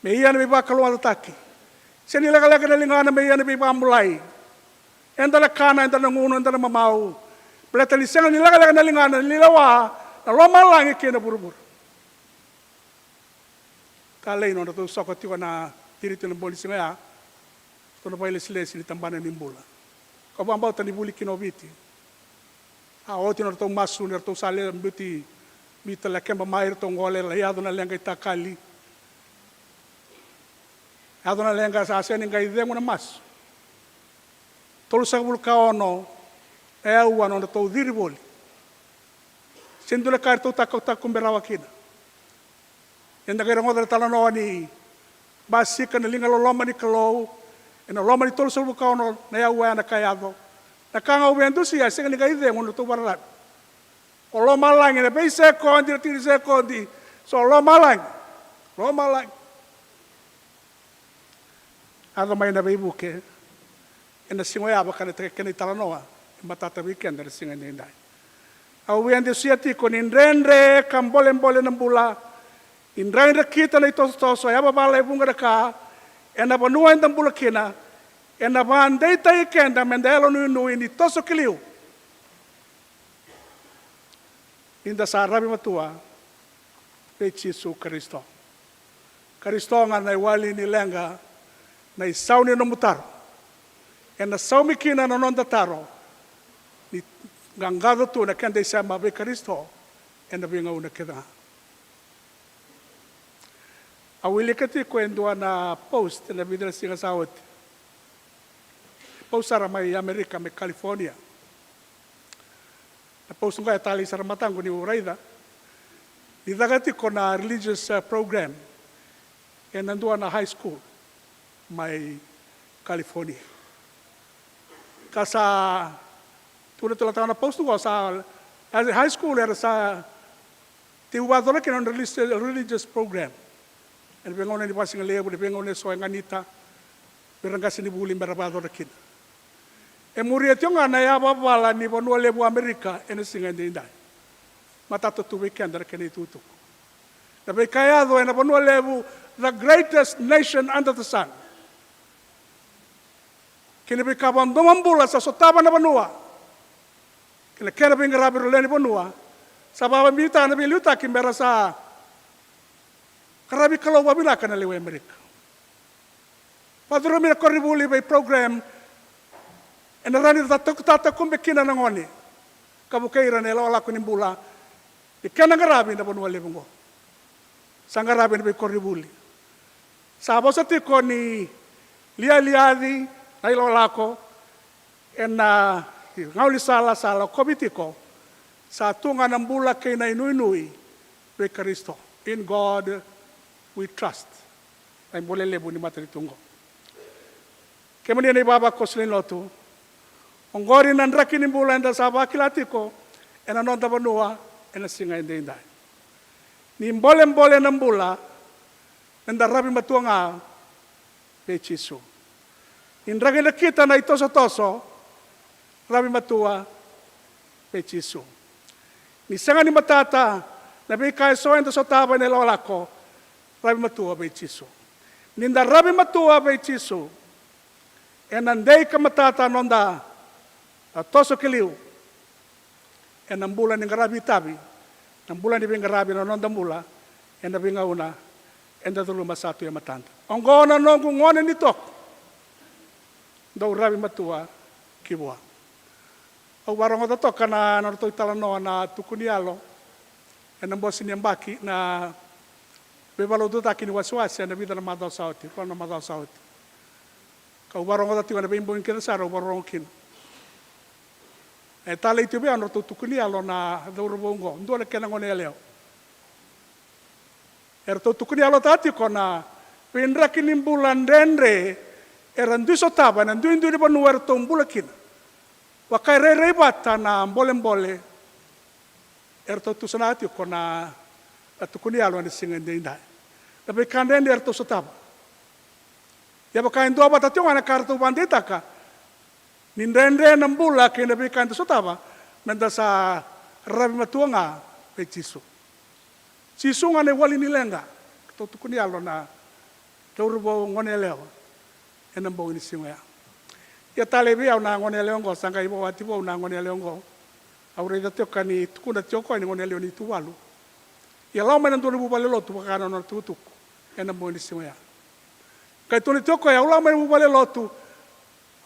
me ia na veivakalougatataki. Sega ni lekaleka na ligana me ia na veivakabulai. Eda na kana, eda na gunu, eda na mamau. Baleta ni sega ni lekaleka na ligana ni lewa na lomalagi kei na vuravura. Talei nodratou soko tiko na tiriti na bogi ni siga ya. Ratou na vakailesilesi ni tabana ni bula. Kau vakabauta ni vuli kina o Viti. A oti nodratou masu ni ratou sa lai biuti Viti, lai keba mai, ratou gole, lai yaco na leqa i takali. Yaco na leqa, sa sega ni qai cegu na masu. Tolusagavulu ka ono na aua nodratou ciri voli. Sega ni dua na ka eratou takutakube rawa kina. Eda qai rogoca na talanoa ni basika na liga loloma ni Kalou ena loma ni tolusagavulu ka ono na aua ya na ka e yaco. Na ka ga au via dusia, e sega ni qai cegu na nodratou vakararavi. O lomalagi, na veisekodi, na tiki ni sekodi, so lomalagi. Lomalagi. Yaco mai na veivuke ena siga oya, vaka na kena italanoa e matata vei keda ena siga edaidai. Au via dusia tiko ni dredre ka bolebole na bula, ni dredre kita na itosotoso, yavavala e vuqa na ka, ena vanua eda bula kina, ena vakadeitaki keda me da yalonuinui ni toso ki liu ni da sa ravi matua vei Jisu Karisito. Karisito ga na iwali ni leqa, na isau ni nomu taro. Ena saumi kina na noda taro ni qaqaco tu na keda isema vei Karisito ena veigauna kece ga. Au wilika tiko e dua na post ena vica na siga sa oti. Post sara mai Amerika, mai California. Na post oqo e talei sara mataqu niu raica ni caka tiko na religious, uh, program ena dua na high school mai California. Ka sa tukuna tu e na post oqo, sa, as a high school era sa tiko vakayacora kina na religious, religious program. Ena veigauna ni vakasigalevu, ena veigauna eso e ganita vei ira na qasenivuli me ra vakayacora kina. E muria tiko ga na yavavala ni vanua levu o Amerika ena siga edaidai. Matata tu vei keda na kena itukutuku. Na veika e yaco ena vanua levu, the greatest nation under the sun. Kei na veika vakadomobula sa sotava na vanua kei na kena veiqaravi o ira na lewe ni vanua, sa vakabibitaka na veiliutaki me ra sa qaravi Kalou vakavinaka na lewe i Amerika. Vakacurumi na koronivuli vei program ena rawa ni tatakube kina na gone ka vukei ira na ilakolako ni bula ni kena qaravi na vanua levu oqo. Sa qaravi ena veikoronivuli. Sa vosa tiko ni lialiaci na ilakolako ena gaunisala sa lakovi tiko, sa tu ga na bula kei na inuinui vei Karisito. In God we trust. Na ibole levu ni matanitu oqo. Kemuni na ivavakoso ni lotu, oqori na draki ni bula eda sa vakila tiko ena noda vanua ena siga edaidai. Ni bolebole na bula, meda ravi matua ga vei Jisu. Ni draki nakita na itosotoso, ravi matua vei Jisu. Ni sega ni matata na veika eso eda sotava ena ilakolako, ravi matua vei Jisu. Ni da ravi matua vei Jisu, ena dei ka matata noda, a, toso ki liu ena bula ni qaravi itavi, na bula ni veiqaravi na noda bula ena veigauna eda curuma sa tu e matada. Oqo na noqu gone ni toko, dou ravi matua ki vua. Au vakarogoca toka na nodratou italanoa na tuku ni yalo ena bose ni yabaki, na veivakalotutaki ni wasewase ena vica na macawa sa oti, rua na macawa sa oti. Kau vakarogoca tiko ena veibogi kece sara au vakarorogo kina. E talei tiko vei au na nodratou tuku ni yalo na cauravou oqo, dua na kena gone yalewa. Eratou tuku ni yalotaka tiko na veidraki ni bula dredre era dui sotava ena duidui ni vanua eratou bula kina. Vaka e rairai vata na bolebole eratou tusanaka tiko na, na tuku ni yalo ena siga edaidai. Na veika dredre eratou sotava. Ia vaka e duavata tiko ga na ka eratou vakadeitaka, ni dredre na bula kei na veika eda sotava, meda sa raravi matua ga vei Jisu. Jisu ga na iwali ni leqa, ratou tukuni yalo na cauravou gone yalewa ena bogi ni siga oya. Ia talei vei au na gone yalewa oqo, sa qai vakawati vou na gone yalewa oqo. Au raica tiko ka ni tukuna tiko o koya ni gone yalewa ni Tuvalu. Ia lako mai na dua na vuvale lotu vaka na nona tukutuku ena bogi ni siga oya. Qai tukuna tiko o koya, au lako mai na vuvale lotu,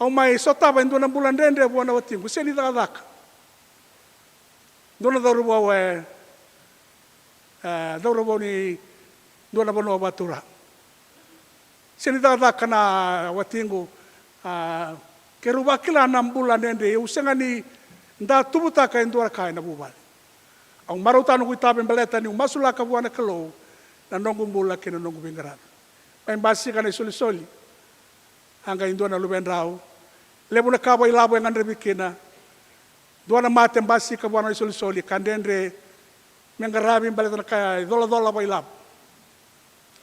au mai sotava e dua na bula dredre vua na watiqu, sega ni cakacaka. Dua na cauravou e, e cauravou ni dua na vanua vakaturaga. Sega ni cakacaka na watiqu, a, keirau vakila na bula dredre, au sega ni da tuvutaka e dua na ka ena vuvale. Au marautaka noqu itavi baleta niu masulaka vua na Kalou na noqu bula kei na noqu veiqaravi. Mai basika na isolisoli. A qai dua na luvedrau. Levu na ka vakailavo e gadrevi kina. Dua na mate basika vua na isolisoli, ka dredre me qaravi baleta na ka e colacola vakailavo.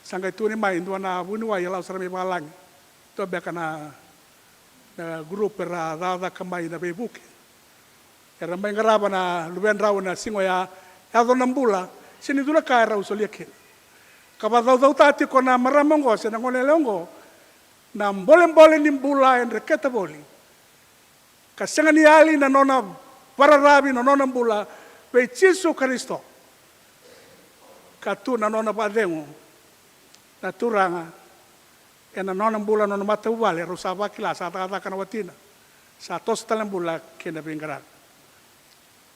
Sa qai tukuni mai dua na vuniwai e lako sara mai valagi. Dua beka na, na group era cakacaka mai na veivuke. Era mai qarava na luvedrau na siga oya, yaco na bula, sega ni dua na ka erau solia kina. Ka vakacaucautaka tiko na marama oqo se na gone yalewa oqo na bolebole ni bula e dreketa voli. Ka sega ni yali na nona vakararavi, na nona bula vei Jisu Karisito. Ka tu na nona vakacegu na Turaga ena nona bula, nona matavuvale, rau sa vakila, sa cakacaka na watina, sa toso tale na bula kei na veiqaravi.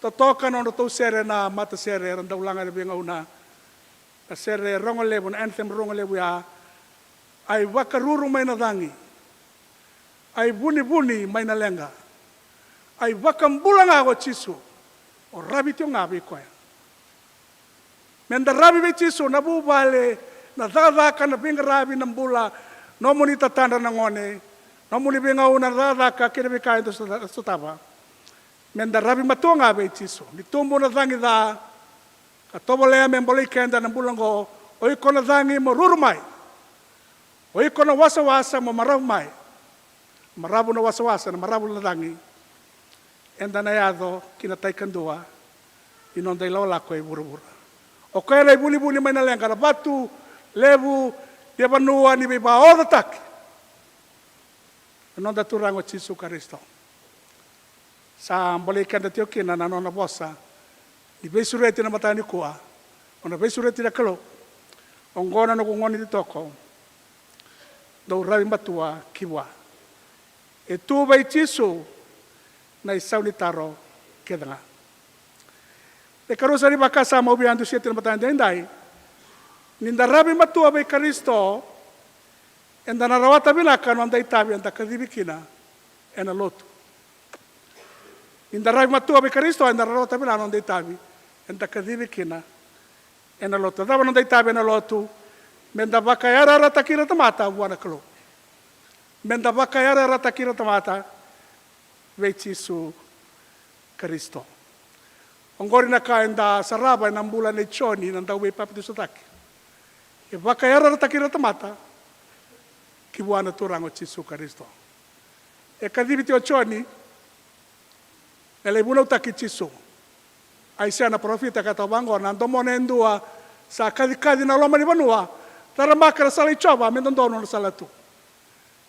Totoka na nodratou sere na matasere era dau laga ena veigauna. Na sere rogo levu, na anthem rogo levu ya. Ai vakaruru mai na cagi. Ai vunivuni mai na leqa. Ai vakabula ga ko Jisu. O ravi tiko ga vei koya. Meda ravi vei Jisu na vuvale, na cakacaka, na veiqaravi, na bula, nomuni tatadra na gone, nomuni veigauna, na cakacaka kei na veika eda sota-, sotava. Meda ravi matua ga vei Jisu. Ni tubu na cagi ca, ka tovolea me bolei keda na bula oqo, o iko na cagi mo ruru mai. O iko na wasawasa mo maravu mai. Maravu na wasawasa, na maravu na cagi. Eda na yaco ki na tai kadua ni noda ilakolako e vuravura. O koya na ivunivuni mai na leqa, na vatu levu ni vanua ni veivaocataki. Na noda Turaga o Jisu Karisito. Sa bolei keda tiko kina na nona vosa ni veisureti na mataka nikua. O na veisureti na Kalou. Oqo na noqu gone ni toko. Dou ravi matua ki vua. E tu vei Jisu na isau ni taro kece ga. E karua sara ni vakasama au via dusia tiko ena mataka edaidai. Ni da ravi matua vei Karisito, eda na rawata vinaka na noda itavi eda kacivi kina ena lotu. Ni da ravi matua vei Karisito, eda na rawata vinaka na noda itavi eda kacivi kina ena lotu. Cava na noda itavi ena lotu? Meda vakayarayarataki ira na tamata vua na Kalou. Meda vakayarayarataki ira na tamata vei Jisu Karisito. Oqori na ka eda sarava ena bula nei Joni na dauveipapitaisotaki. E vakayarayarataki ira na tamata ki vua na Turaga o Jisu Karisito. E kacivi tiko o Joni me lai vunautaki Jisu. Aisea na parofita e kaya toka vaqo, na domona e dua sa kacikaci na loma ni vanua, caramaka na sala i Jiova me dodonu na sala tu.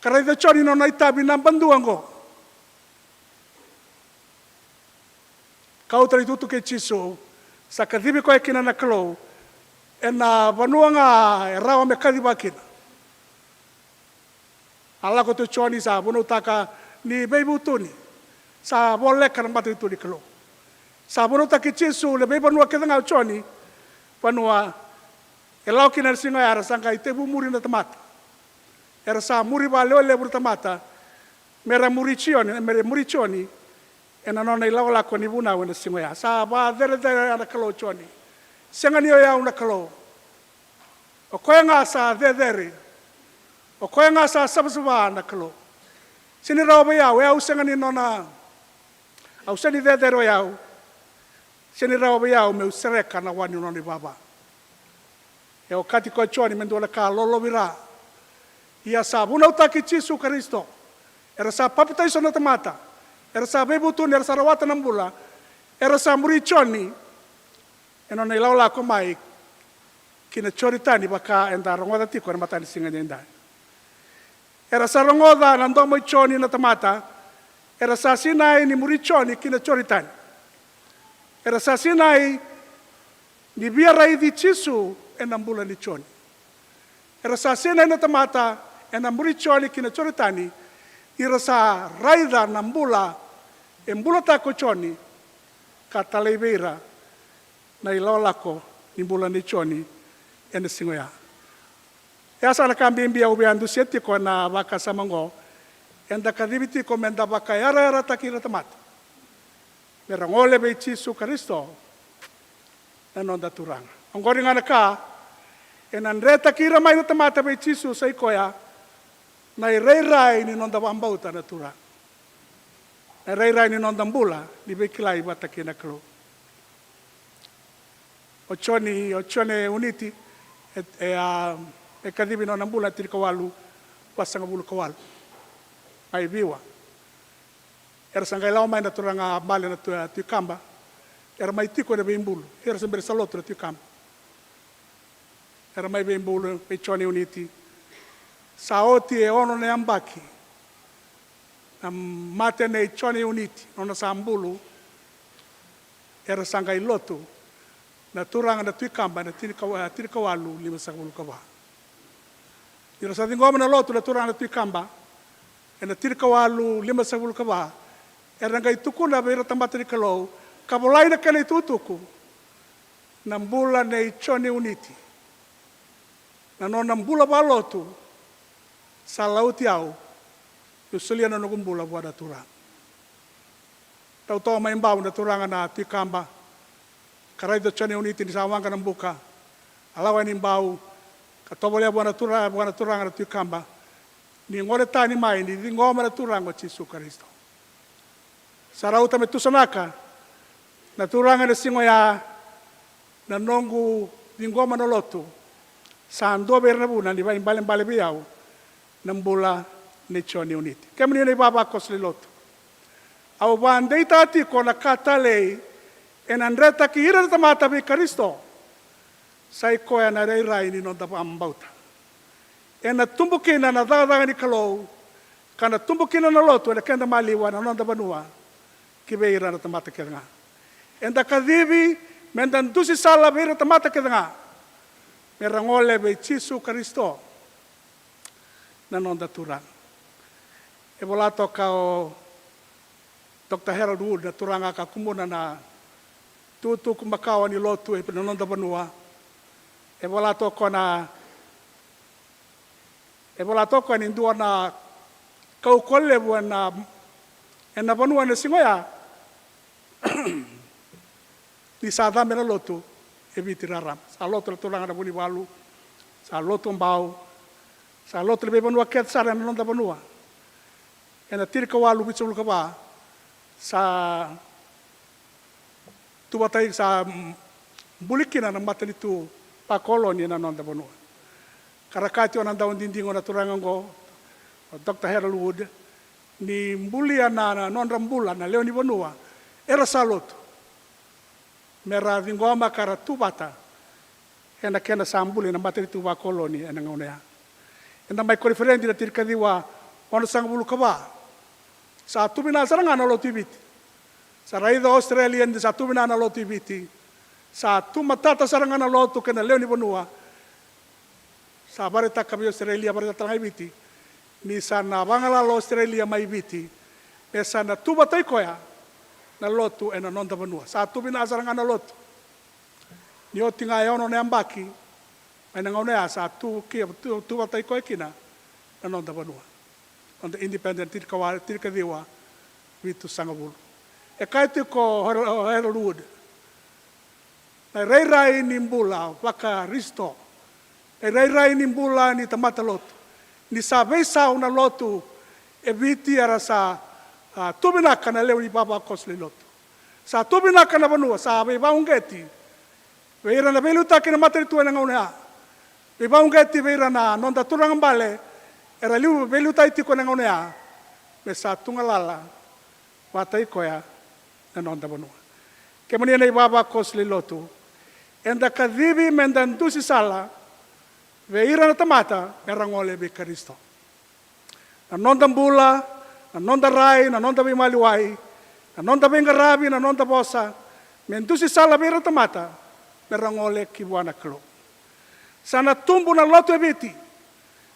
Ka raica o Joni na nona itavi naba dua oqo. Kauta na itukutuku kei Jisu, sa kacivi koya kina na Kalou ena vanua ga e rawa me kaciva kina. A lako tu o Joni sa vunautaka ni veivutuni. Sa voleka na matanitu ni Kalou. Sa vunautaki Jisu na veivanua kece ga o Joni. Vanua e lako kina na siga oya era sa qai tevu muri na tamata. Era sa muri vakalevulevu na tamata. Mera muri Joni, mera muri Joni. Ena nona ilakolako ni vunau ena siga oya. Sa vakacerecerei na Kalou o Joni. Sega ni o yau na Kalou. O koya ga sa cecere. O koya ga sa savasava na Kalou. Sega ni rawa vei au, e au sega ni nona. Au sega ni cecere o yau. Sega ni rawa vei au meu sereka na wa ni nona ivava. E okati koya o Joni me dua na ka lolovira. Ia sa vunautaki Jisu Karisito. Era sa papitaiso na tamata. Era sa veivutuni, era sa rawata na bula. Era sa muri Joni. Ena nona ilakolako mai ki na Joritani vaka eda rogoca tiko ena mataka ni siga edaidai. Era sa rogoca na domo i Joni na tamata, era sa sinai ni muri Joni ki na Joritani. Era sa sinai ni via raici Jisu ena bula nei Joni. Era sa sinai na tamata ena muri Joni ki na Joritani, ira sa raica na bula e bulataka o Joni, ka talai vei ira na ilakolako ni bula nei Joni ena siga oya. E a sa na ka bibi au via dusia tiko ena vakasama oqo, eda kacivi tiko meda vakayarayarataki ira na tamata. Mera gole vei Jisu Karisito na noda Turaga. Oqori ga na ka ena dretaki ira mai na tamata vei Jisu, sa i koya na irairai ni noda vakabauta na Turaga. Na irairai ni noda bula ni veikilai vata kei na Kalou. O Joni, o Jone Uniti, e, e, a, e kacivi nona bula na tinikawalu vasagavulu ka walu. Mai Viwa. Era sa qai lako mai na turaga bale na Tui, Tui Kaba. Era mai tiko ena veibulu. Era sa bera sa lotu na Tui Kaba. Era mai veibulu vei Jone Uniti. Sa oti e ono na yabaki na mate nei Jone Uniti, nona sa bulu, era sa qai lotu na turaga na Tui Kaba ena tinikawa-, tinikawalu limasagavulu ka va. Ni ra sa ciqoma na lotu na turaga na Tui Kaba ena tinikawalu limasagavulu ka va, era qai tukuna vei ira na tamata ni Kalou, Ka volai na kena itukutuku, na bula nei Joni Uniti, na nona bula vakalotu, sa lauti au meu solia na noqu bula vua na Turaga. Tautoka mai Bau na turaga na Tui Kaba, ka raica o Joni Uniti ni sa waqa na buka, a lako yani i Bau, ka tovolea vua na Turaga, vua na turaga na Tui Kaba, ni gole tani mai ni ciqoma na Turaga o Jisu Karisito. Sa rauta me tusanaka na Turaga ena siga oya na noqu ciqoma na lotu. Sa dua vei ira na vuna ni vakaibalebale vei au na bula nei Joni Uniti. Kemuni na ivavakoso ni lotu, au vakadeitaka tiko na ka talei ena dretaki ira na tamata vei Karisito, sa i koya na rairai ni noda vakabauta. Ena tubu kina na cakacaka ni Kalou, ka na tubu kina na lotu ena keda maliwa, na noda vanua, ki vei ira na tamata kece ga. Eda kacivi meda dusi sala vei ira na tamata kece ga, me ra gole vei Jisu Karisito, na noda Turaga. E vola toka o Doctor Harold Wood, na turaga ka kumuna na tukutuku makawa ni lotu ena noda vanua. E vola toka na, e vola toka ni dua na kaukauwa levu ena, ena vanua ena siga oya, ni sa cabe na lotu e Viti raraba. Sa lotu na turaga na Vunivalu, sa lotu o Bau, sa lotu na veivanua kece sara ena noda vanua. Ena tinikawalu vitusagavulu ka va, sa tuvatai, sa, mm, buli kina na matanitu vakoloni ena noda vanua. Ka ra kaya tiko na dau didigo na turaga oqo, o Doctor Harold Wood, ni bulia na, na nodra bula na lewe ni vanua era sa lotu, me ra ciqoma ka ra tu vata ena kena sa buli na matanitu vakoloni ena gauna ya. Eda mai koniferedi na tinikaciwa onosagavulu ka va. Sa tu vina sara ga na lotu i Viti. Sa raica o Australia ni sa tu vina na lotu i Viti. Sa tu matata sara ga na lotu kei na lewe ni vanua. Sa vakaraitaka vei Australia, vakaraitaka tale ga i Viti, ni sa na vagalala o Australia mai Viti, me sa na tu vata i koya na lotu ena noda vanua. Sa tu vina sara ga na lotu. Ni oti ga e ono na yabaki mai na gauna ya, sa tu ki, tu, tu vata i koya kina na noda vanua. Noda independent, tinikawa, tinikaciwa vitusagavulu. E kaya tiko o Harold, o Harold Wood, na irairai ni bula vaKarisito, na irairai ni bula ni tamata lotu, ni sa veisau na lotu e Viti, era sa, a, tu vinaka na lewe ni vavakoso ni lotu. Sa tu vinaka na vanua, sa veivauqeti vei ira na veiliutaki na matanitu ena gauna ya. Veivauqeti vei ira na noda turaga bale era liu veiliutaki tiko ena gauna ya, me sa tu galala vata i koya na noda vanua. Kemuni na ivavakoso ni lotu, eda kacivi meda dusi sala vei ira na tamata me ra gole vei Karisito. Na noda bula, na noda rai, na noda veimaliwai, na noda veiqaravi, na noda vosa, me dusi sala vei ira na tamata me ra gole ki vua na Kalou. Sa na tubu na lotu e Viti.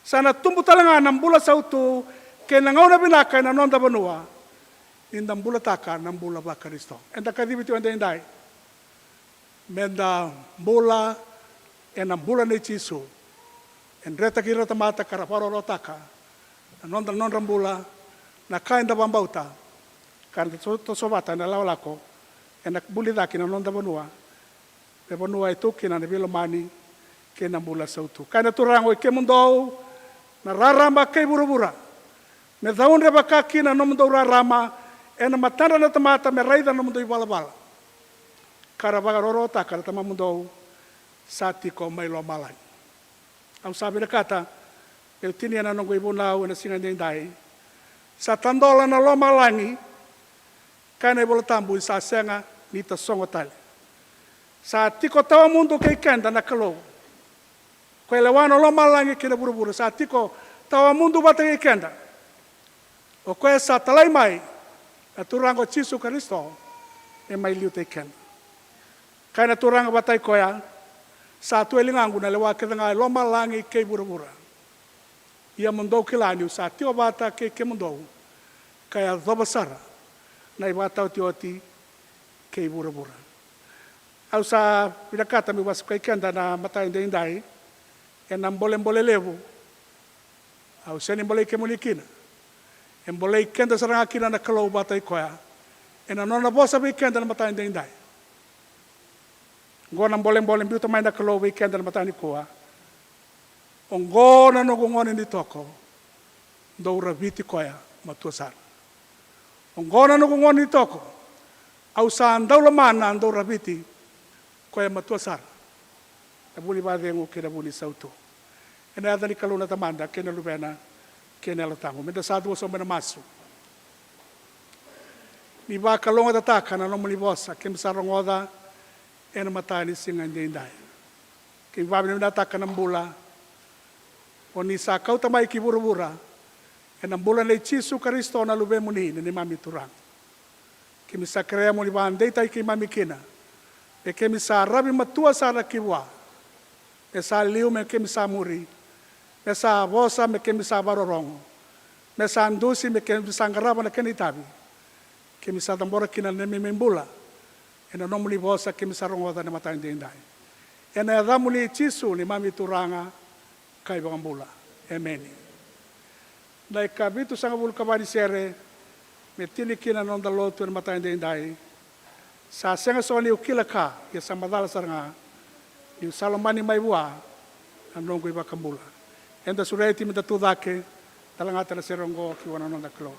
Sa na tubu tale ga na bula sautu kei na gauna vinaka ena noda vanua, ni da bulataka na bula vaKarisito. Eda kacivi tiko edaidai meda bula ena bula nei Jisu, e dretaki ira na tamata ka ra vakarokorokotaka na noda, nodra bula, na ka eda vakabauta, ka da so, toso vata ena lakolako ena buli cake na noda vanua, me vanua e tu kina na veilomani kei na bula sautu. Kaya na Turaga, oi kemudou na rarama kei vuravura, me caudre vakakina na nomudou rarama ena matadra na tamata, me raica na nomudou ivalavala, ka ra vakarokorokotaka na Tamamudou sa tiko mai lomalagi. Au sa vinakata meu tinia na noqu ivunau ena siga edaidai. Sa tadola na lomalagi, kaya na iVola Tabu, ni sa sega ni tasogo tale. Sa tiko tawamudu kei keda na Kalou. Ko e lewa na lomalagi kei na vuravura, sa tiko tawamudu vata kei keda. O koya sa talai mai na Turaga o Jisu Karisito me mai liutaki keda. Kaya na Turaga vata i koya, sa tu e ligaqu na lewa kece ga e lomalagi kei vuravura. Ia mo dou kila niu sa tiko vata kei kemudou, ka yacova sara na ivakataotioti kei vuravura. Au sa vinakata meu vakasakai keda na mata edaidai ena bolebole levu. Au sega ni bolei kemuni kina. E bolei keda sara ga kina na Kalou vata i koya ena nona vosa vei keda na mata edaidai. Oqo na bolebole biuta mai na Kalou vei keda na mata nikua. Oqo na noqu gone ni toko, dou raviti koya matua sara. Oqo na noqu gone ni toko, au sa dau lomana, dou raviti koya matua sara. Na vu ni vakacegu kei na vu ni sautu. Ena yaca ni Kalou na Tamada kei na Luvena kei na Yalo Tabu. Meda sa cuva sobu ena masu. Ni vakalougatataka na nomuni vosa keimami sa rogoca ena mata ni siga edaidai. Keimami vakavinavinakataka na bula o ni sa kauta mai ki vuravura ena bula nei Jisu Karisito na Luvemuni na neimami Turaga. Keimami sa kerea mo ni vakadeitaki keimami kina, me keimami sa ravi matua sara ki vua, me sa liu me keimami sa muri, me sa vosa me keimami sa vakarorogo, me sa dusi me keimami sa qarava na kena itavi. Keimami sa cabora kina na neimami bula ena nomuni vosa keimami sa rogoca ena mata edaidai. Ena yacamuni Jisu neimami Turaga ka iVakabula. Emeni. Na ikavitusagavulu ka va ni sere me tini kina na noda lotu ena mata edaidai. Sa sega soti niu kila ka, ia sa macala sara ga niu sa lomani mai vua na noqu iVakabula. Eda sureti meda tu cake, da lagata na sere oqo ki vua na noda Kalou.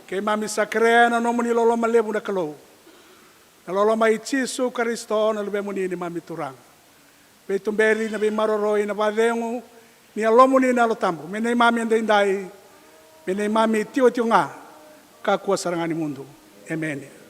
Keimami sa kerea na nomuni loloma levu na Kalou, na loloma i Jisu Karisito na Luvemuni neimami Turaga. Veituberi na veimaroroi na vakacegu ni Yalomuni na Yalo Tabu me neimami edaidai, me neimami tiko tiko ga, kakua sara ga ni mudu. Emeni.